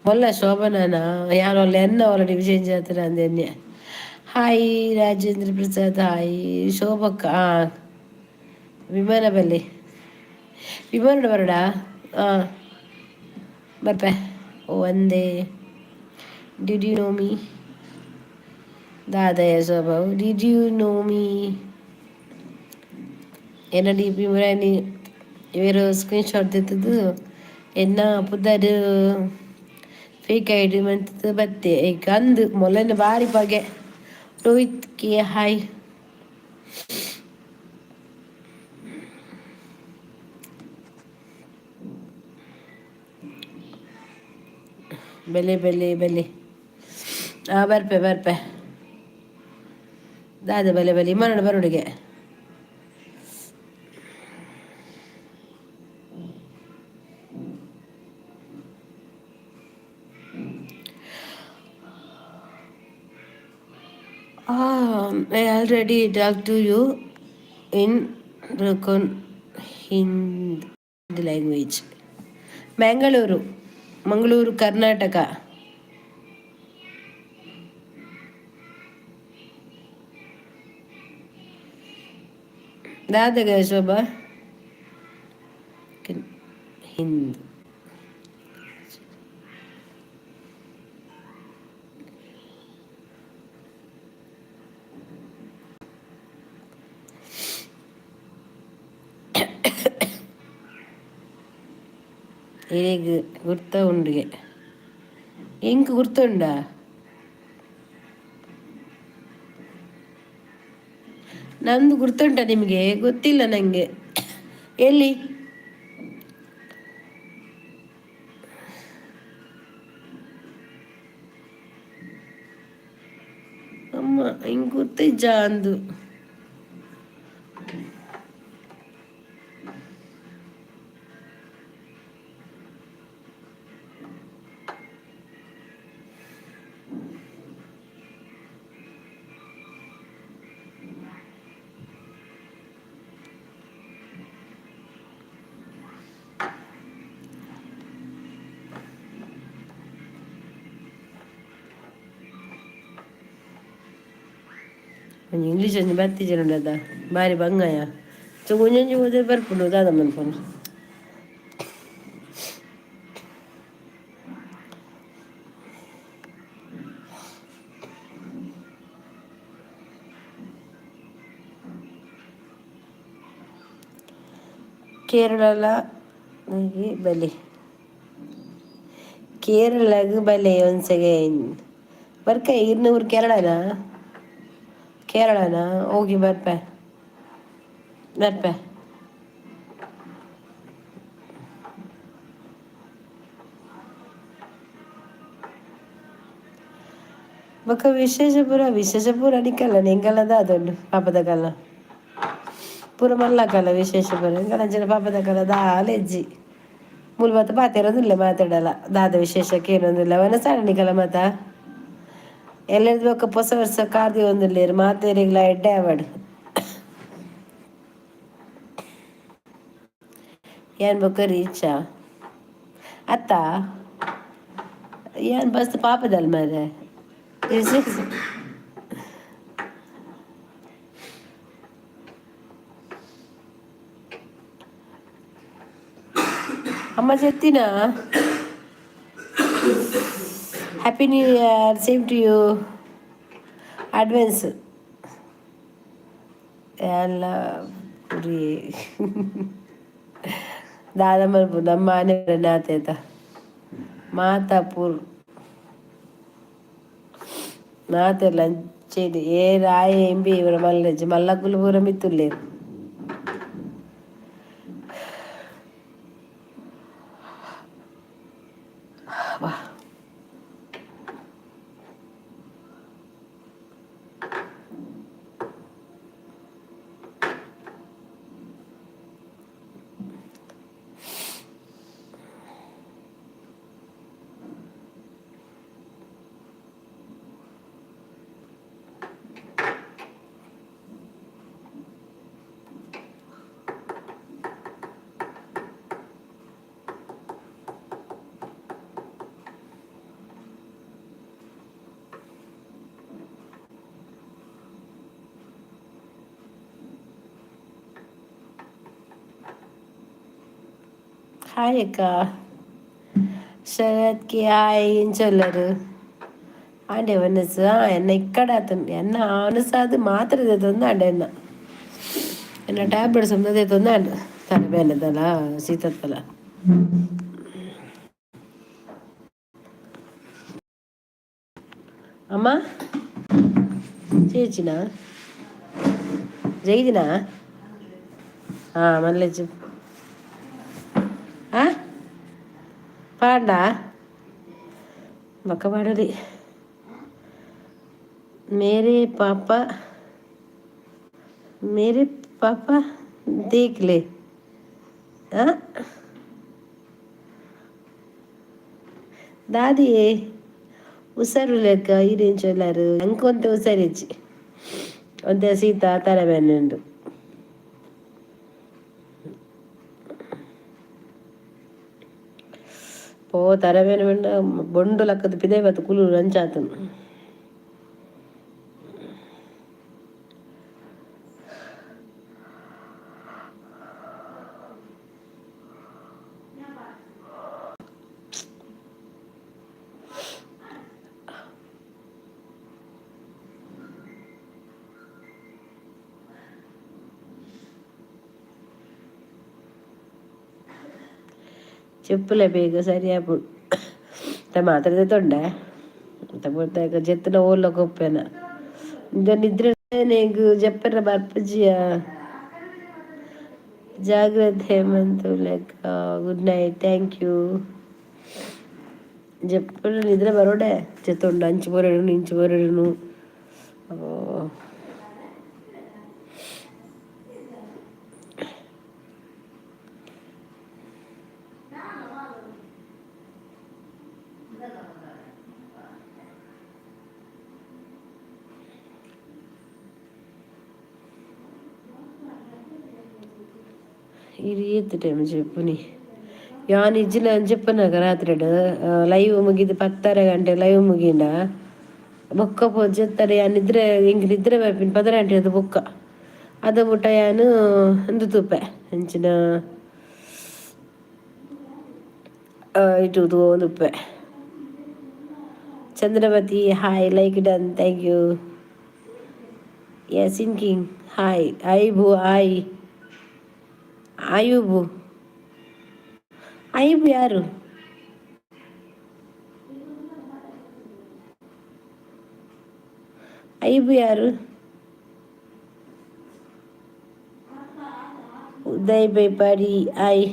ಮೊಲ್ಲ ಶೋಭನಾನ ಯಾರು ಅಲ್ಲ ಎನ್ನ ಅವಳ ಡಿ ಪಿ ಚೇಂಜ್ ಆತನ ಅಂದೆನ್ನೆ. ಹಾಯ್ ರಾಜೇಂದ್ರ ಪ್ರಸಾದ್, ಹಾಯ್ ಶೋಭಕ್ಕ. ಹಾಂ ವಿಮಾನ ಬಲ್ಲಿ ವಿಮಾನ ಬರಡಾ? ಹಾಂ ಬರ್ಪೆ. ಒಂದೇ did you know me ದಾದಯ Shobha? Did you know me? ಎನ್ನ ಡಿ ಪಿ ಮುರಾನಿ ಇವರು ಸ್ಕ್ರೀನ್ ಶಾಟ್ ತೆತ್ತದು ಎನ್ನ ಪುದರ್ ಫೇಕ್ I D ಮಂತದ್ದು ಬತ್ತೆ ಈಗ ಅಂದು ಮೊಲನ ಬಾರಿ ಬಗೆ. Rohit K hi. ಬೆಲೆ ಬೆಲೆ ಬೆಲೆ ಹಾಂ ಬರ್ಪೆ ಬರ್ಪೆ ದಾದ ಬಲೆ ಬಲೆ ಮರಣ ಬರುಡಿಗೆ. I already talk to you. In broken Hindi language. Mangaluru, Mangaluru, Karnataka. ದಾದಗ ಶೋಭಾ ಹಿಂದ್. ಇರೆಗ್ ಗುರ್ತ ಉಂಡುಗೆ ಎಂಕ್ ಗುರ್ತ ಉಂಡಾ? ನಂದು ಗುರ್ತುಂಟ ನಿಮಗೆ? ಗೊತ್ತಿಲ್ಲ ನನಗೆ. ಎಲ್ಲಿ? ಅಮ್ಮ, ಹಿಂಗೆ ಗುರ್ತಿಜ್ಜ ಅಂದು. ಒಂಜಿ ಇಂಗ್ಲೀಷ್ ಒಂಜಿ ಬತ್ತಿಜೆರುಂಡದ ಬಾರಿ ಬಂಗಾಯ. ಸೊ ಒಂಜೊಂಜಿ ಓದೆ ಬರ್ಪುಂಡು. ದಾದ ಮನ್ಪುಂಡು? ಕೇರಳ ಬಲೆ, ಕೇರಳಗ್ ಬಲೆ. ಒಂದ್ ಸೆಕೆಂಡ್, ಬರ್ಕ. ಇರ್ನ ಊರು ಕೇರಳನಾ? ಕೇರಳನಾ? ಹೋಗಿ ಬರ್ಪೆ, ಬರ್ಪೆ. ಬೊಕ ವಿಶೇಷ ಪೂರ, ವಿಶೇಷ ಪೂರ ನಿಕಲ್ಲ ಎಂಕಲ್ನ ದಾದ ಉಂಡು? ಪಾಪದ ಕಲ್ಲ ಪೂರ ಮಲ್ಲಕಲ್ಲ. ವಿಶೇಷ ಪೂರ ಎಂಕಲಂಚಿನ ಪಾಪದ ಕಲ್ಲ ದಾಲ ಇಜ್ಜಿ. ಮೂಲು ಮಾತ ಪಾತೆರೊಂದಿಲ್ಲ, ಮಾತಾಡಲ್ಲ. ದಾದ ವಿಶೇಷಕ್ಕೆ ಏನೊಂದಿಲ್ಲ. ವನಸಾಡ ನಿಕಲ ಮಾತ ಎಲ್ಲೆರ್ದು. ಬೊಕ್ಕ ಪೊಸ ವರ್ಷ ಕಾರ್ ದೀವೊಂದುಲ್ಲೆರ್ ಮಾತೆರೆಗ್ಲಾ ಎಡ್ಡೆ ಆವಡ್. ಯಾನ್ ಬೊಕ್ಕ ರೀಚಾ ಅತ್ತ? ಯಾನ್ ಬಸ್ ಪಾಪದಲ್ ಮಾರ್ರೆ. ವಿಶೇಷ ಅಮ್ಮ ಜೆತ್ತಿನ. Happy New Year, same to you. Advance. ಎಲ್ಲ ಪುರಿ ದಾದ ಮಲ್ಪು? ನಮ್ಮ ಆನೆ ಆತೇತ ಮಾತ ಪೂರ್ ಮಾತೆರ್ಲ ಅಂಚೆನೆ. ಏರ್ ಆಯೆ ಎಂಬಿ ಇವರ ಮಲ್ಲಜ್ಜಿ ಮಲ್ಲಕುಲು ಪೂರ ಮಿತ್ತುಲ್ಲೆರ್. ವಾ. ಹಾಯ್ ಅಕ್ಕ. ಶರತ್ಗೆ ಹಾಯ್. ಎಂಚೊಲ್ಲರು? ಆಂಡೆ ವನಸ್ ಎನ್ನ ಇಕ್ಕಡ ಆತುಂಡು. ಎನ್ನ ವನಸಾದ್ ಮಾತ್ರೆ ದೆತೊಂದು ಆಂಡ. ಎನ್ನ ಎನ್ನ ಟ್ಯಾಬ್ಲೆಟ್ಸ್ ಒಂದು ದೆತೊಂದು ಆಂಡ್. ತಲೆ ಬೇನೆದಲ್ಲ, ಶೀತತ್ತಲ್ಲ. ಅಮ್ಮ, ಚೇಚಿನ ಜೈದಿನ. ಹಾಂ, ಮಲ್ಲೆಜ್ಜು. ಆ ಪಾಂಡ ಬೊಕ್ಕ ಪಾಡೊಲಿ. मेरे पापा, मेरे पापा देख ले. ಆ ದಾದಿ ಹುಷಾರು ಲೆಕ್ಕ. ಈರೆಂಚೊಲ್ಲಾರು? ಅಂಕ್ ಒಂತೆ ಹುಷಾರಿಜ್ಜಿ, ಒಂತೆ ಶೀತ, ತಲೆ ಬೇನೆ ಉಂಡು. ಪೋ ತರಬೇನೆ ಪಂಡ ಬೊಂಡು ಲಕ್ಕದ ಪಿದೈ ಬತ್ತು ಕುಲು ಅಂಚಾತುಂಡು. ಚೆಪ್ಪುಲೆ ಬೇಗ ಸರಿ ಆಪುಂಡು ಮಾತ್ರೆ ತೊಂಡೆ ಪೊರ್ತಾಗ ಜೆತ್ತಿನ ಓಲ್ಲ ಕೊಪ್ಪೆನ ನಿದ್ರೆ ನಿದ್ರೆ ಜಪ್ಪರ ಬರ್ಪುಜಿಯ. ಜಾಗ್ರತೆ ಹೇಮಂತು ಲೆಕ್ಕ. Good night, thank you. ಜಪ್ಪರ ನಿದ್ರೆ ಬರೋಡೆ ಜೆತ್ತುಂಡು ಅಂಚು ಬರಡುನು ಇಂಚು ಬರಡುನು. ಈ ರೀತಿ ಟೈಮ್ ಜೆಪ್ಪುನಿ ಯಾನ್ ಇಜ್ಜಿನ ಜೆಪ್ಪುನಗ ರಾತ್ರಿಡ್ ಲೈವ್ ಮುಗಿದು 10:30 ಗಂಟೆ ಲೈವ್ ಮುಗಿಂಡ ಬೊಕ್ಕ ಪೋ ಜೆತ್ತಾರೆ. ಯಾನ್ ನಿದ್ರೆ ಎಂಕ್ ನಿದ್ರೆ ಬರ್ಪಿನ 10 ಗಂಟೆ ಅದು ಬೊಕ್ಕ ಅದ ಮುಟ್ಟ ಯಾನ್ ಉಂದು ತೂಪೆ ಅಂಚಿನ ಇಟ್ಟು ತೂವೊಂದುಪ್ಪೆ. Chandravathi hi, like done, thank you. Yasin king hi. ಐಬು hi. Ayub Ayub ಯಾರು? ಐಬು ಯಾರು? ಉದಯ್ ಬೇಪಾರಿ ಹಾಯ್.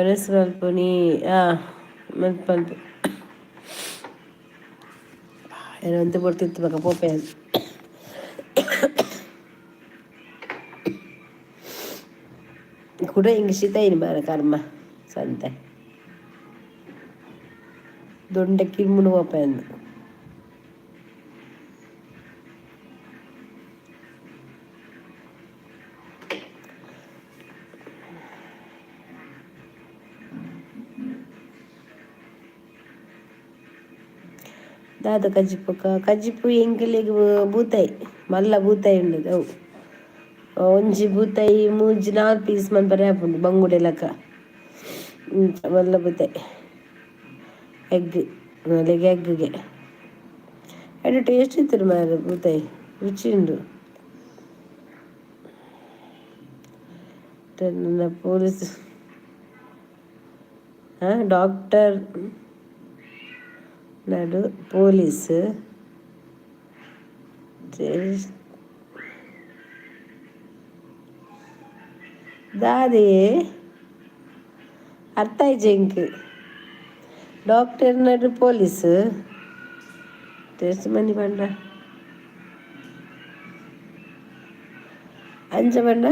ಒನಸ್ ಮಲ್ಪುನಿ ಮಲ್ಪ ಮಲ್ಪ ಏನ ಒಂತೆ ಪೊರ್ತಿತ್ತು ಬೊಕ ಪೋಪೆ. ಕುಡ ಇಂಗ್ ಶೀತ ಇನಿ ಮಾರ ಕರ್ಮ ಸಂತೆ ದೊಂಡೆ ಕಿರ್ಮುನು ಪೋಪೆ ಅಂದ್. ದಾದ ಕಜ್ಜಿಪು ಕಜ್ಜಿಪು ಎಂಕಲೆಗ್ ಬೂತಾಯಿ ಮಲ್ಲ ಬೂತಾಯಿ ಉಂಡು ಅವು ಒಂಜಿ ಬೂತಾಯಿ ಮೂಜಿ ನಾಲ್ ಪೀಸ್ ಮನ್ಪರೆ ಆಪುಂಡು ಬಂಗುಡೆ ಲೆಕ್ಕ ಮಲ್ಲ ಬೂತಾಯಿ ಎಗ್ ಲೆಗ್ ಎಗ್ಗೆ ಎಡ್ಡೆ ಟೇಸ್ಟ್ ಇತ್ತು ಮಾರ್ರೆ ಬೂತಾಯಿ ರುಚಿ ಉಂಡು. ಪೊಲೀಸ್ ಡಾಕ್ಟರ್ ನಡು ಪೊಲೀಸ್ ದಾದೆಯೇ ಅರ್ಥ ಆಯ್ಜಿ ಎಂಕ್. ಡಾಕ್ಟರ್ ನಡು ಪೊಲೀಸ್ ಟೆಸ್ಟ್ ಮನಿ ಪಂಡ ಅಂಚ ಪಂಡ.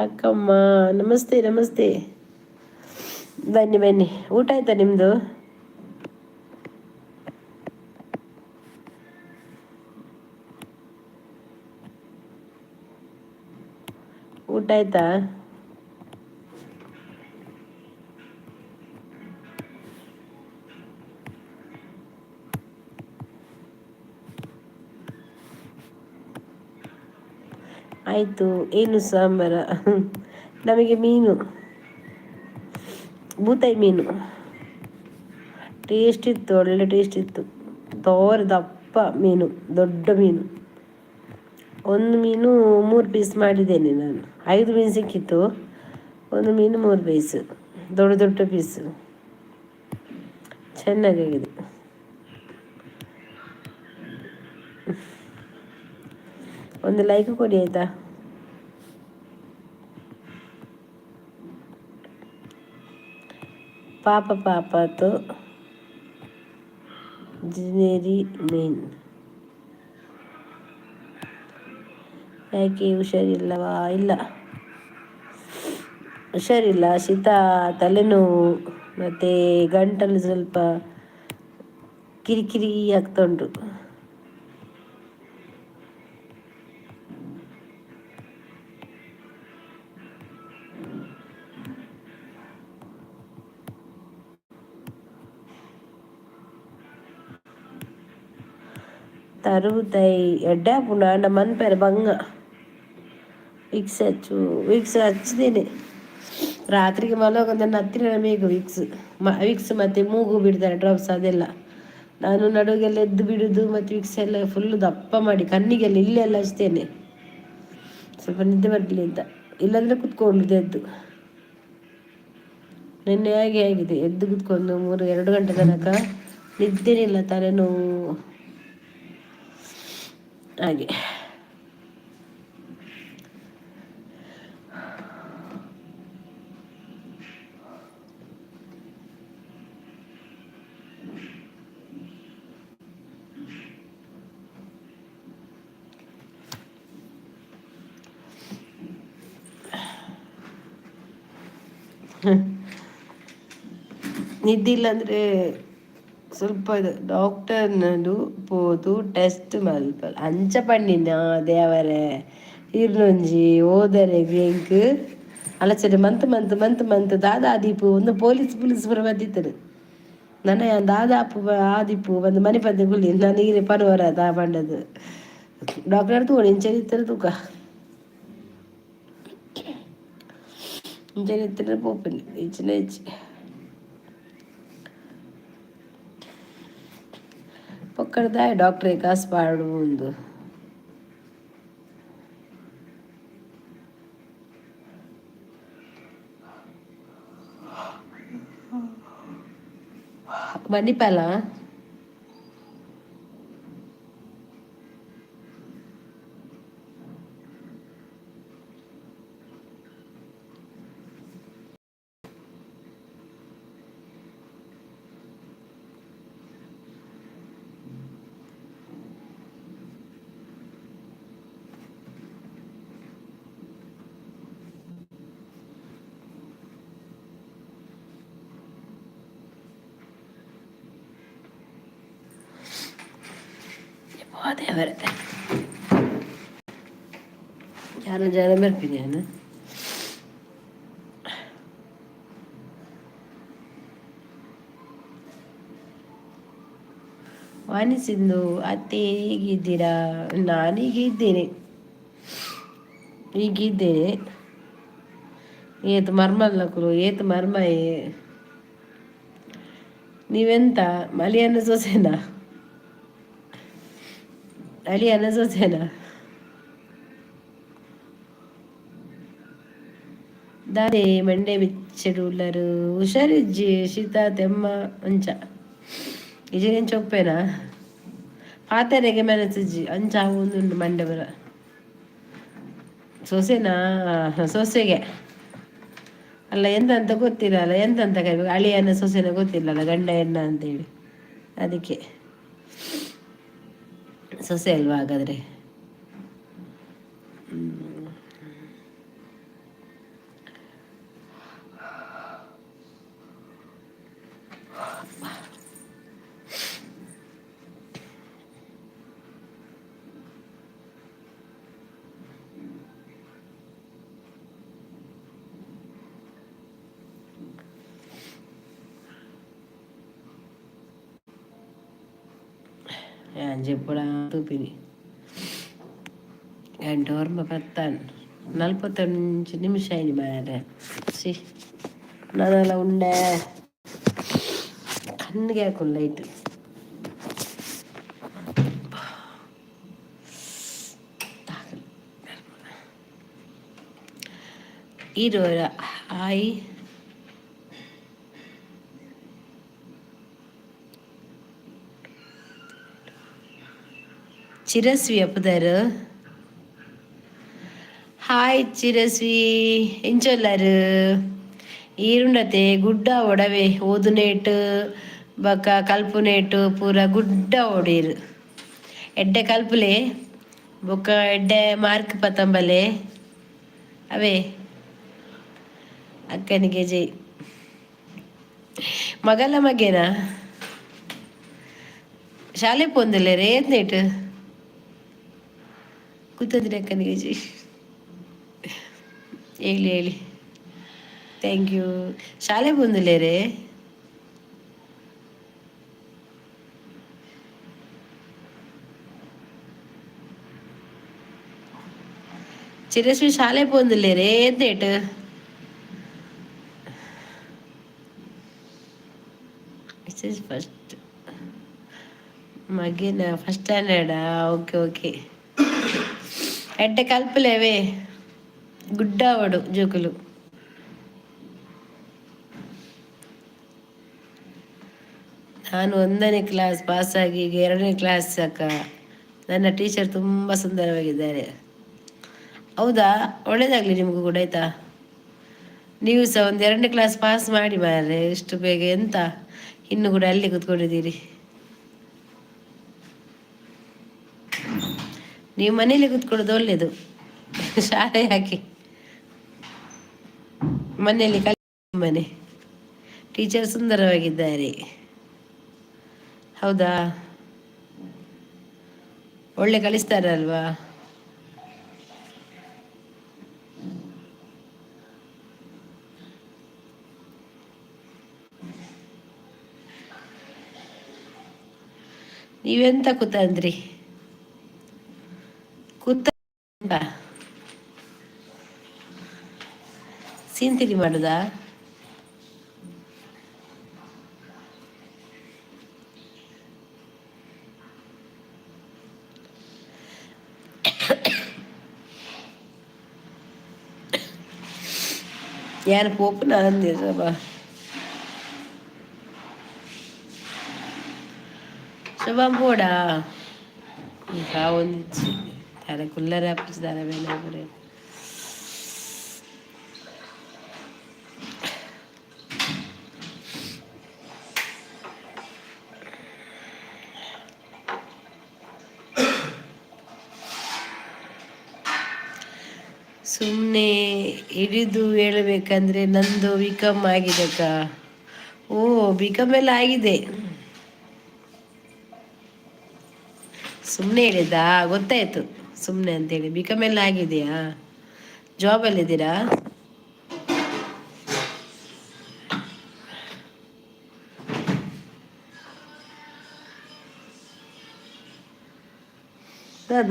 ಅಕ್ಕಮ್ಮ ನಮಸ್ತೆ ನಮಸ್ತೆ, ಬನ್ನಿ ಬನ್ನಿ. ಊಟ ಆಯ್ತಾ ನಿಮ್ಮದು? ಊಟ ಆಯ್ತಾ? ಆಯಿತು. ಏನು ಸಾಂಬಾರ? ನಮಗೆ ಮೀನು, ಬೂತಾಯಿ ಮೀನು. ಟೇಸ್ಟ್ ಇತ್ತು, ಒಳ್ಳೆ ಟೇಸ್ಟ್ ಇತ್ತು. ತೋರ ದಪ್ಪ ಮೀನು, ದೊಡ್ಡ ಮೀನು. ಒಂದು ಮೀನು 3 ಪೀಸ್ ಮಾಡಿದ್ದೇನೆ ನಾನು. 5 ಮೀನು ಸಿಕ್ಕಿತ್ತು, ಒಂದು ಮೀನು 3 ಪೀಸ್, ದೊಡ್ಡ ದೊಡ್ಡ ಪೀಸ್, ಚೆನ್ನಾಗಾಗಿದೆ. ಒಂದು ಲೈಕ್ ಕೊಡಿ ಆಯಿತಾ? ಪಾಪ ಪಾಪತು ಜಿನೇರಿ ಮೀನ್. ಯಾಕೆ ಹುಷಾರಿಲ್ಲವಾ? ಇಲ್ಲ, ಹುಷಾರಿಲ್ಲ. ಶೀತ, ತಲೆನೋವು, ಮತ್ತು ಗಂಟಲು ಸ್ವಲ್ಪ ಕಿರಿಕಿರಿ ಆಗ್ತಾ ಉಂಟು. ತರುವುದೈ ಎಡ್ಡೆ ಆಪುಂಡು, ಆಂಡ ಮನ್ಪೆರೆ ಬಂಗ. ವಿಕ್ಸ್ ಹಚ್ಚು, ವಿಕ್ಸ್ ಹಚ್ಚಿದ್ದೇನೆ. ರಾತ್ರಿಗೆ ಮಲಗುವಾಗ ಹತ್ತಿರ ಮೇಗು ವಿಕ್ಸ್ ವಿಕ್ಸ್ ಮತ್ತು ಮೂಗು ಬಿಡ್ತಾರೆ ಡ್ರಾಪ್ಸ್, ಅದೆಲ್ಲ ನಾನು ನಡುಗೆಲ್ಲ ಎದ್ದು ಬಿಡುದು ಮತ್ತು ವಿಕ್ಸ್ ಎಲ್ಲ ಫುಲ್ಲು ದಪ್ಪ ಮಾಡಿ ಕಣ್ಣಿಗೆಲ್ಲ ಇಲ್ಲೆಲ್ಲ ಹಚ್ತೇನೆ, ಸ್ವಲ್ಪ ನಿದ್ದೆ ಬರಲಿ ಅಂತ. ಇಲ್ಲಾಂದರೆ ಕುತ್ಕೊಳ್ಳುದು ಎದ್ದು. ನಿನ್ನೆ ಹಾಗೆ ಆಗಿದೆ, ಎದ್ದು ಕುತ್ಕೊಂಡು 3-2 ಗಂಟೆ ತನಕ ನಿದ್ದೆನಿಲ್ಲ, ತಲೆನೋವು ಹಾಗೆ. ನಿದ್ದೆ ಇಲ್ಲ ಸ್ವಲ್ಪ ಇದು ಡಾಕ್ಟರ್ನದು ಪೋದು ಟೆಸ್ಟ್ ಮಲ್ಪ ಅಂಚ ಪಂಡಿನ ದೇವರೇ ಇರ್ನೊಂಜಿ ಓದರೆ ಎಂಕ್ ಅಲಚನೆ ಮಂತ್ ಮಂತ್ ಮಂತ್ ಮಂತ್ ದಾದಾ ದೀಪು ಒಂದು ಪೊಲೀಸ್ ಪೊಲೀಸ್ ಪೂರ ಬತ್ತಿತ್ತರು. ನನ್ನ ದಾದಾಪು ಆದಿಪ್ಪು ಬಂದು ಮನೆ ಪಂದೆ ಗುಲ್ಲಿ ನಾನು ಈರೆ ಪನುವರ ದಾ ಪಂಡದು ಡಾಕ್ಟರ್ ತೂಕ ಇಂಚನೆ ತೂಕ ಇಂಚನೆ ಇತ್ತರೆ ಪೋಪುಂಡು ಇಂಚಿನ ಹೆಚ್ಚಿ ಪೊಕ್ಕಡ್ದಾಯ ಡಾಕ್ಟ್ರಿಗೆ ಕಾಸು ಪಾಡು ಉಂದು. ಮಣಿಪಾಲ ದೇವರೇ ಯಾರು ಜನ ಬರ್ತೀನಿ ನಾನು. ವಾಣಿ ಸಿಂಧು ಅತ್ತೆ ಹೇಗಿದ್ದೀರಾ? ನಾನೀಗ ಇದ್ದೇನೆ, ಈಗಿದ್ದೇನೆ. ಏತ್ ಮರ್ಮಲ್ಲಕುಲು ಏತ್ ಮರ್ಮಯೇ ನೀವೆಂತ ಮಲಿಯನ್ನ ಸೊಸೆನಾ? ಅಳಿಯನ ಸೊಸೆನಾ? ದಾದೆ ಮಂಡೆ ಬಿಚ್ಚಡು ಉಲ್ಲರು? ಹುಷಾರಿಜ್ಜಿ, ಶೀತ ತೆಮ್ಮ ಅಂಚ ಇಜೇನು ಚೊಪ್ಪೇನಾ? ಪಾತೆರೆಗೆ ಮೆನಸಿಜ್ಜಿ ಅಂಚ ಒಂದುಂಡು ಮಂಡೆ ಬರ. ಸೊಸೆನಾ? ಸೊಸೆಗೆ ಅಲ್ಲ, ಎಂತ ಅಂತ ಗೊತ್ತಿಲ್ಲ ಅಲ್ಲ, ಎಂತ ಅಂತ ಕರಿಬೇಕು? ಅಳಿಯನ ಸೊಸೆನ ಗೊತ್ತಿಲ್ಲಲ್ಲ, ಗಂಡ ಎನ್ನ ಅಂತೇಳಿ, ಅದಕ್ಕೆ ಸೊಸೆ ಅಲ್ವಾ ಹಾಗಾದರೆ? ಯಾನ್ ಜೆಪ್ಪುಡ ತೂಪಿನಿ. ಆ್ಯಂಡ್ ಒರ್ಂಬ ಪತ್ತಾನ್ ನಲ್ವತ್ತೊಂಜಿ ನಿಮಿಷ ಆಯ್ನಿ ಮಾರೆ. ಸಿ, ನನಲ ಉಂಡೆ ಕಣ್ಣಿಗೆ ಹಾಕೊಂಡು ಲೈಟ್. ಇರೋರ ಹಾಯ್. ಚಿರಸ್ವಿ ಅಪ್ಪದಾರು. ಹಾಯ್ ಚಿರಸ್ವಿ, ಎಂಚೊಲ್ಲಾರು? ಈರುಂಡತೆ ಗುಡ್ಡ ಒಡವೆ ಓದುನೇಟ್ ಬಕ ಕಲ್ಪುನೇಟು ಪೂರ ಗುಡ್ಡ ಓಡೀರು. ಎಡ್ಡೆ ಕಲ್ಪುಲೆ ಬೊಕ್ಕ ಎಡ್ಡೆ ಮಾರ್ಕ್ ಪತ್ತಂಬಲೆ ಅವೇ. ಅಕ್ಕನಿಗೆ ಜೈ. ಮಗಲ ಮಗೇನಾ? ಶಾಲೆ ಪೋಂದಿಲ್ಲ ರೇತ್ ಕೂತಂದ್ರೆ ಅಕ್ಕನಿಗೆ ಜೈ ಹೇಳಿ ಹೇಳಿ. Thank you. ಶಾಲೆ ಬಂದಿಲ್ಲ ರೇ? ಚಿರಸ್ವಿ, ಶಾಲೆ ಪೋಂದಿಲ್ಲ ರೇ? ಏತ್ನೇಟ್ ಫಸ್ಟ್ ಮಗಿನ? ಫಸ್ಟ್ ಸ್ಟ್ಯಾಂಡರ್ಡಾ? ಓಕೆ ಓಕೆ, ಎಡ್ಡೆ ಕಲ್ಪುಲೇವೇ, ಗುಡ್ಡಾವಡು ಜೋಕುಲು. ನಾನು ಒಂದನೇ ಕ್ಲಾಸ್ ಪಾಸಾಗಿ ಈಗ ಎರಡನೇ ಕ್ಲಾಸ್ ಅಕ್ಕ. ನನ್ನ ಟೀಚರ್ ತುಂಬ ಸುಂದರವಾಗಿದ್ದಾರೆ. ಹೌದಾ? ಒಳ್ಳೇದಾಗಲಿ ನಿಮಗೂ ಕೂಡ, ಆಯಿತಾ? ನೀವು ಸಹ ಒಂದು ಎರಡನೇ ಕ್ಲಾಸ್ ಪಾಸ್ ಮಾಡಿ ಮಾರ್ರೆ. ಇಷ್ಟು ಬೇಗ ಎಂತ ಇನ್ನು ಕೂಡ ಅಲ್ಲಿ ಕೂತ್ಕೊಂಡಿದ್ದೀರಿ ನೀವು? ಮನೇಲಿ ಕೂತ್ಕೊಳ್ಳೋದು ಒಳ್ಳೇದು. ಶಾಲೆ ಹಾಕಿ ಮನೆಯಲ್ಲಿ ಕಲಿ ಮನೆ. ಟೀಚರ್ ಸುಂದರವಾಗಿದ್ದಾರೆ. ಹೌದಾ? ಒಳ್ಳೆ ಕಲಿಸ್ತಾರಲ್ವಾ? ನೀವೆಂತ ಕೂತಂದ್ರಿ? ಕೂತ ಸೀನ್ ಮಾಡುದಾ? ಯಾರು ಪೋಪುನ ಅಂದೆ ಶೋಭಾ. ಶೋಭಾ ಪೋಡಾ ಒಂದಿಚ್ಚಿ ದಾರ ಕುಲ್ಲರ ದಾರ ಬೇಲೆ ಪೂರೆ. ಸುಮ್ಮನೆ ಹಿಡಿದು ಹೇಳಬೇಕಂದ್ರೆ ನಂದು ಬಿ ಕಾಮ್ ಆಗಿದೆ ಅಕ್ಕ. ಓ, ಬಿ ಕಾಮ್ ಎಲ್ಲ ಆಗಿದೆ. ಸುಮ್ಮನೆ ಹೇಳಿದ್ದಾ? ಗೊತ್ತಾಯ್ತು ಸುಮ್ಮನೆ ಅಂತೇಳಿ. ಬಿ ಕಾಮ್ ಎಲ್ಲ ಆಗಿದೆಯಾ? ಜಾಬಲ್ಲಿದ್ದೀರಾ?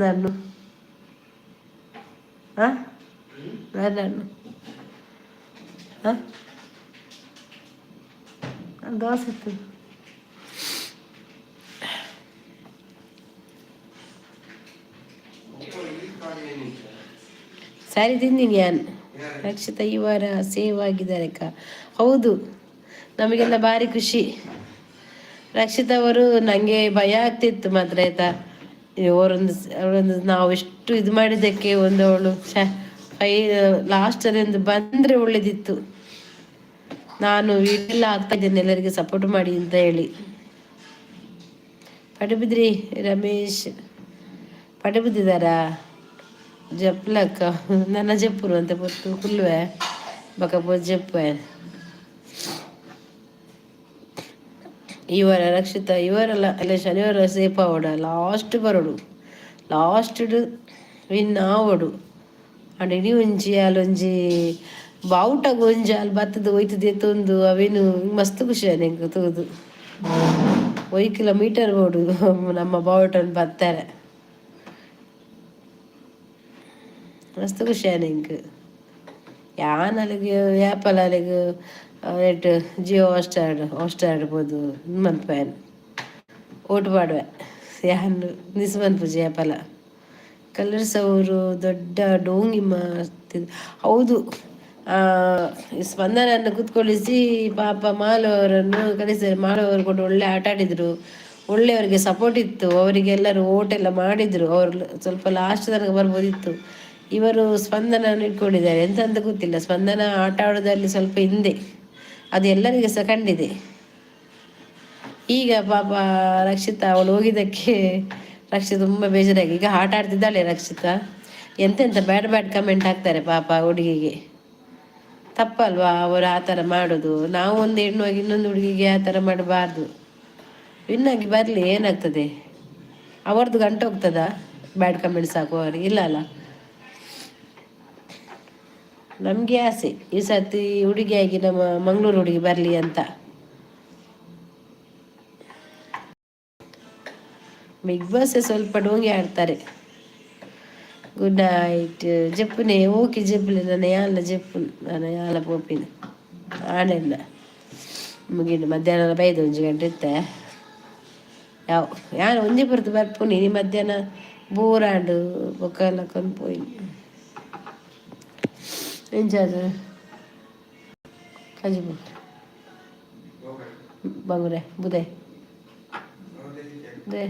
ನಾನು ಹಾಂ ನಾನು ಹಾಂ ದೋಸೆ ಇತ್ತು. ಸ್ಯಾರಿ ತಿಂದೀನಿ ನಾನು. ರಕ್ಷಿತ ಈ ವಾರ ಸೇವ್ ಆಗಿದ್ದಾರೆ ಅಕ್ಕ. ಹೌದು, ನಮಗೆಲ್ಲ ಭಾರಿ ಖುಷಿ. ರಕ್ಷಿತ್ ಅವರು, ನನಗೆ ಭಯ ಆಗ್ತಿತ್ತು ಮಾತ್ರ, ಆಯ್ತಾ? ಅವರೊಂದು ಅವರೊಂದು ನಾವು ಎಷ್ಟು ಇದು ಮಾಡಿದ್ದಕ್ಕೆ ಒಂದು ಅವಳು ಫೈ ಲಾಸ್ಟಲ್ಲಿ ಒಂದು ಬಂದರೆ ಒಳ್ಳೇದಿತ್ತು. ನಾನು ಎಲ್ಲ ಆಗ್ತಾ ಇದ್ದೇನೆ, ಎಲ್ಲರಿಗೆ ಸಪೋರ್ಟ್ ಮಾಡಿ ಅಂತ ಹೇಳಿ. ಪಡುಬಿದ್ರಿ ರಮೇಶ್ ಪಡುಬಿದ್ದಿದ್ದಾರಾ? ಜಪ್ಲಕ್ಕ ನನ್ನ ಜಪ್ಪುರು ಅಂತ ಪೊತ್ತು ಕುಲ್ಲುವೆ ಬಕ ಪೋ ಜಪ್ಪೆ. ಈ ವಾರ ರಕ್ಷಿತ ಇವರಲ್ಲ ಅಲ್ಲ, ಶನಿವಾರ ಸೇಫ್ ಆವಡ. ಲಾಸ್ಟ್ ಬರೋಡು, ಲಾಸ್ಟ್ ವಿನ್ ಆವಡು. ಅಂಡ್ ಇಡೀ ಒಂಜಿ ಅಲ್ಲೊಂಜಿ ಬಾವುಟಗ್ ಒಂಜಿ ಅಲ್ಲಿ ಬತ್ತದ ಒಯ್ತದೆ ಎತ್ತೊಂದು ಅವೇನು ಮಸ್ತ್ ಖುಷಿ ಎಂಕ್ ತೂದು. ಒಯ್ ಕಿಲೋಮೀಟರ್ ಬೋಡು ನಮ್ಮ ಬಾವುಟನ್ ಬತ್ತಾರೆ. ಮಸ್ತ್ ಖುಷಿ ಆಂಡ್ ಎಂಕ್. ಯಾನ್ ಅಲೆಗ್ ಏಪಲ ಅಲೆಗ್ ನೆಟ್ ಜಿಯೋ ಹಾಟ್ಸ್ಟಾರ್ ಹಾಟ್ಸ್ಟಾರ್ ಪೋದು ಮನ್ಪುವೆ, ಓಟು ಪಾಡುವೆ. ಯಾನ್ ಮಿಸ್ ಮನ್ಪುಜಿ ಏಪಲ. ಕಲರ್ಸ್ ಅವರು ದೊಡ್ಡ ಡೋಂಗಿ ಮಾಡ್ತಿದ್. ಹೌದು, ಸ್ಪಂದನನ್ನು ಕೂತ್ಕೊಳ್ಳಿಸಿ ಪಾಪ ಮಾಲು ಅವರನ್ನು ಕಳಿಸಿದ್ದಾರೆ. ಮಾಲು ಅವರು ಕೂಡ ಒಳ್ಳೆ ಆಟ ಆಡಿದರು, ಒಳ್ಳೆಯವರಿಗೆ ಸಪೋರ್ಟ್ ಇತ್ತು, ಅವರಿಗೆಲ್ಲರೂ ಓಟೆಲ್ಲ ಮಾಡಿದರು. ಅವರು ಸ್ವಲ್ಪ ಲಾಸ್ಟ್ ತನಕ ಬರ್ಬೋದಿತ್ತು. ಇವರು ಸ್ಪಂದನನ್ನು ಇಟ್ಕೊಂಡಿದ್ದಾರೆ, ಎಂತ ಅಂತ ಗೊತ್ತಿಲ್ಲ. ಸ್ಪಂದನ ಆಟ ಆಡೋದ್ರಲ್ಲಿ ಸ್ವಲ್ಪ ಹಿಂದೆ, ಅದು ಎಲ್ಲರಿಗೆ ಸಹ ಕಂಡಿದೆ. ಈಗ ಪಾಪ ರಕ್ಷಿತಾ, ಅವಳು ಹೋಗಿದ್ದಕ್ಕೆ ರಕ್ಷಿತಾ ತುಂಬ ಬೇಜಾರಾಗಿ ಈಗ ಆಟ ಆಡ್ತಿದ್ದಾಳೆ ರಕ್ಷಿತಾ. ಎಂತೆಂತ ಬ್ಯಾಡ್ ಬ್ಯಾಡ್ ಕಮೆಂಟ್ ಹಾಕ್ತಾರೆ ಪಾಪ ಹುಡುಗಿಗೆ. ತಪ್ಪಲ್ವಾ ಅವರು ಆ ಥರ ಮಾಡೋದು? ನಾವು ಒಂದು ಹೆಣ್ಣು ಆಗಿ ಇನ್ನೊಂದು ಹುಡುಗಿಗೆ ಆ ಥರ ಮಾಡಬಾರ್ದು. ವಿನ್ನಾಗಿ ಬರಲಿ, ಏನಾಗ್ತದೆ? ಅವರದ್ದು ಗಂಟು ಹೋಗ್ತದಾ ಬ್ಯಾಡ್ ಕಮೆಂಟ್ಸ್ ಹಾಕುವವರಿಗೆ? ಇಲ್ಲ ಅಲ್ಲ. ನಮಗೆ ಆಸೆ ಈ ಸರ್ತಿ ಹುಡುಗಿಯಾಗಿ ನಮ್ಮ ಮಂಗಳೂರು ಹುಡುಗಿ ಬರಲಿ ಅಂತ. ಬಿಗ್ ಬಾಸ್ ಸ್ವಲ್ಪ ಡೋಂಗಿ ಆಡ್ತಾರೆ. ಗುಡ್ ನೈಟ್ ಜೆಪ್ಪುನೆ. ಓಕೆ, ಜೆಪ್ಪುಲೆ. ನನ್ನ ಯಾಲ ಜೆಪ್ಪು, ನನ್ನ ಯಾಲ ಪೋಪಿನ ಆನೆಲ್ಲ ಮುಗಿಂಡು. ಮಧ್ಯಾಹ್ನ ಬೈದು 1 ಗಂಟೆ ಇತ್ತೆ. ಯಾವ ಯಾನ್ ಒಂಜಿ ಪೊರ್ತು ಬರ್ಪುನಿ. ಇನಿ ಮಧ್ಯಾಹ್ನ ಬೋರಾಂಡ್, ಬೊಕ್ಕ ಲಕ್ಕೊಂದು ಪೋಯಿನಿ. ಎಂಚಾದ ಕಜಿಪು? ಬಂಗುರೆ ಬುದೆ they.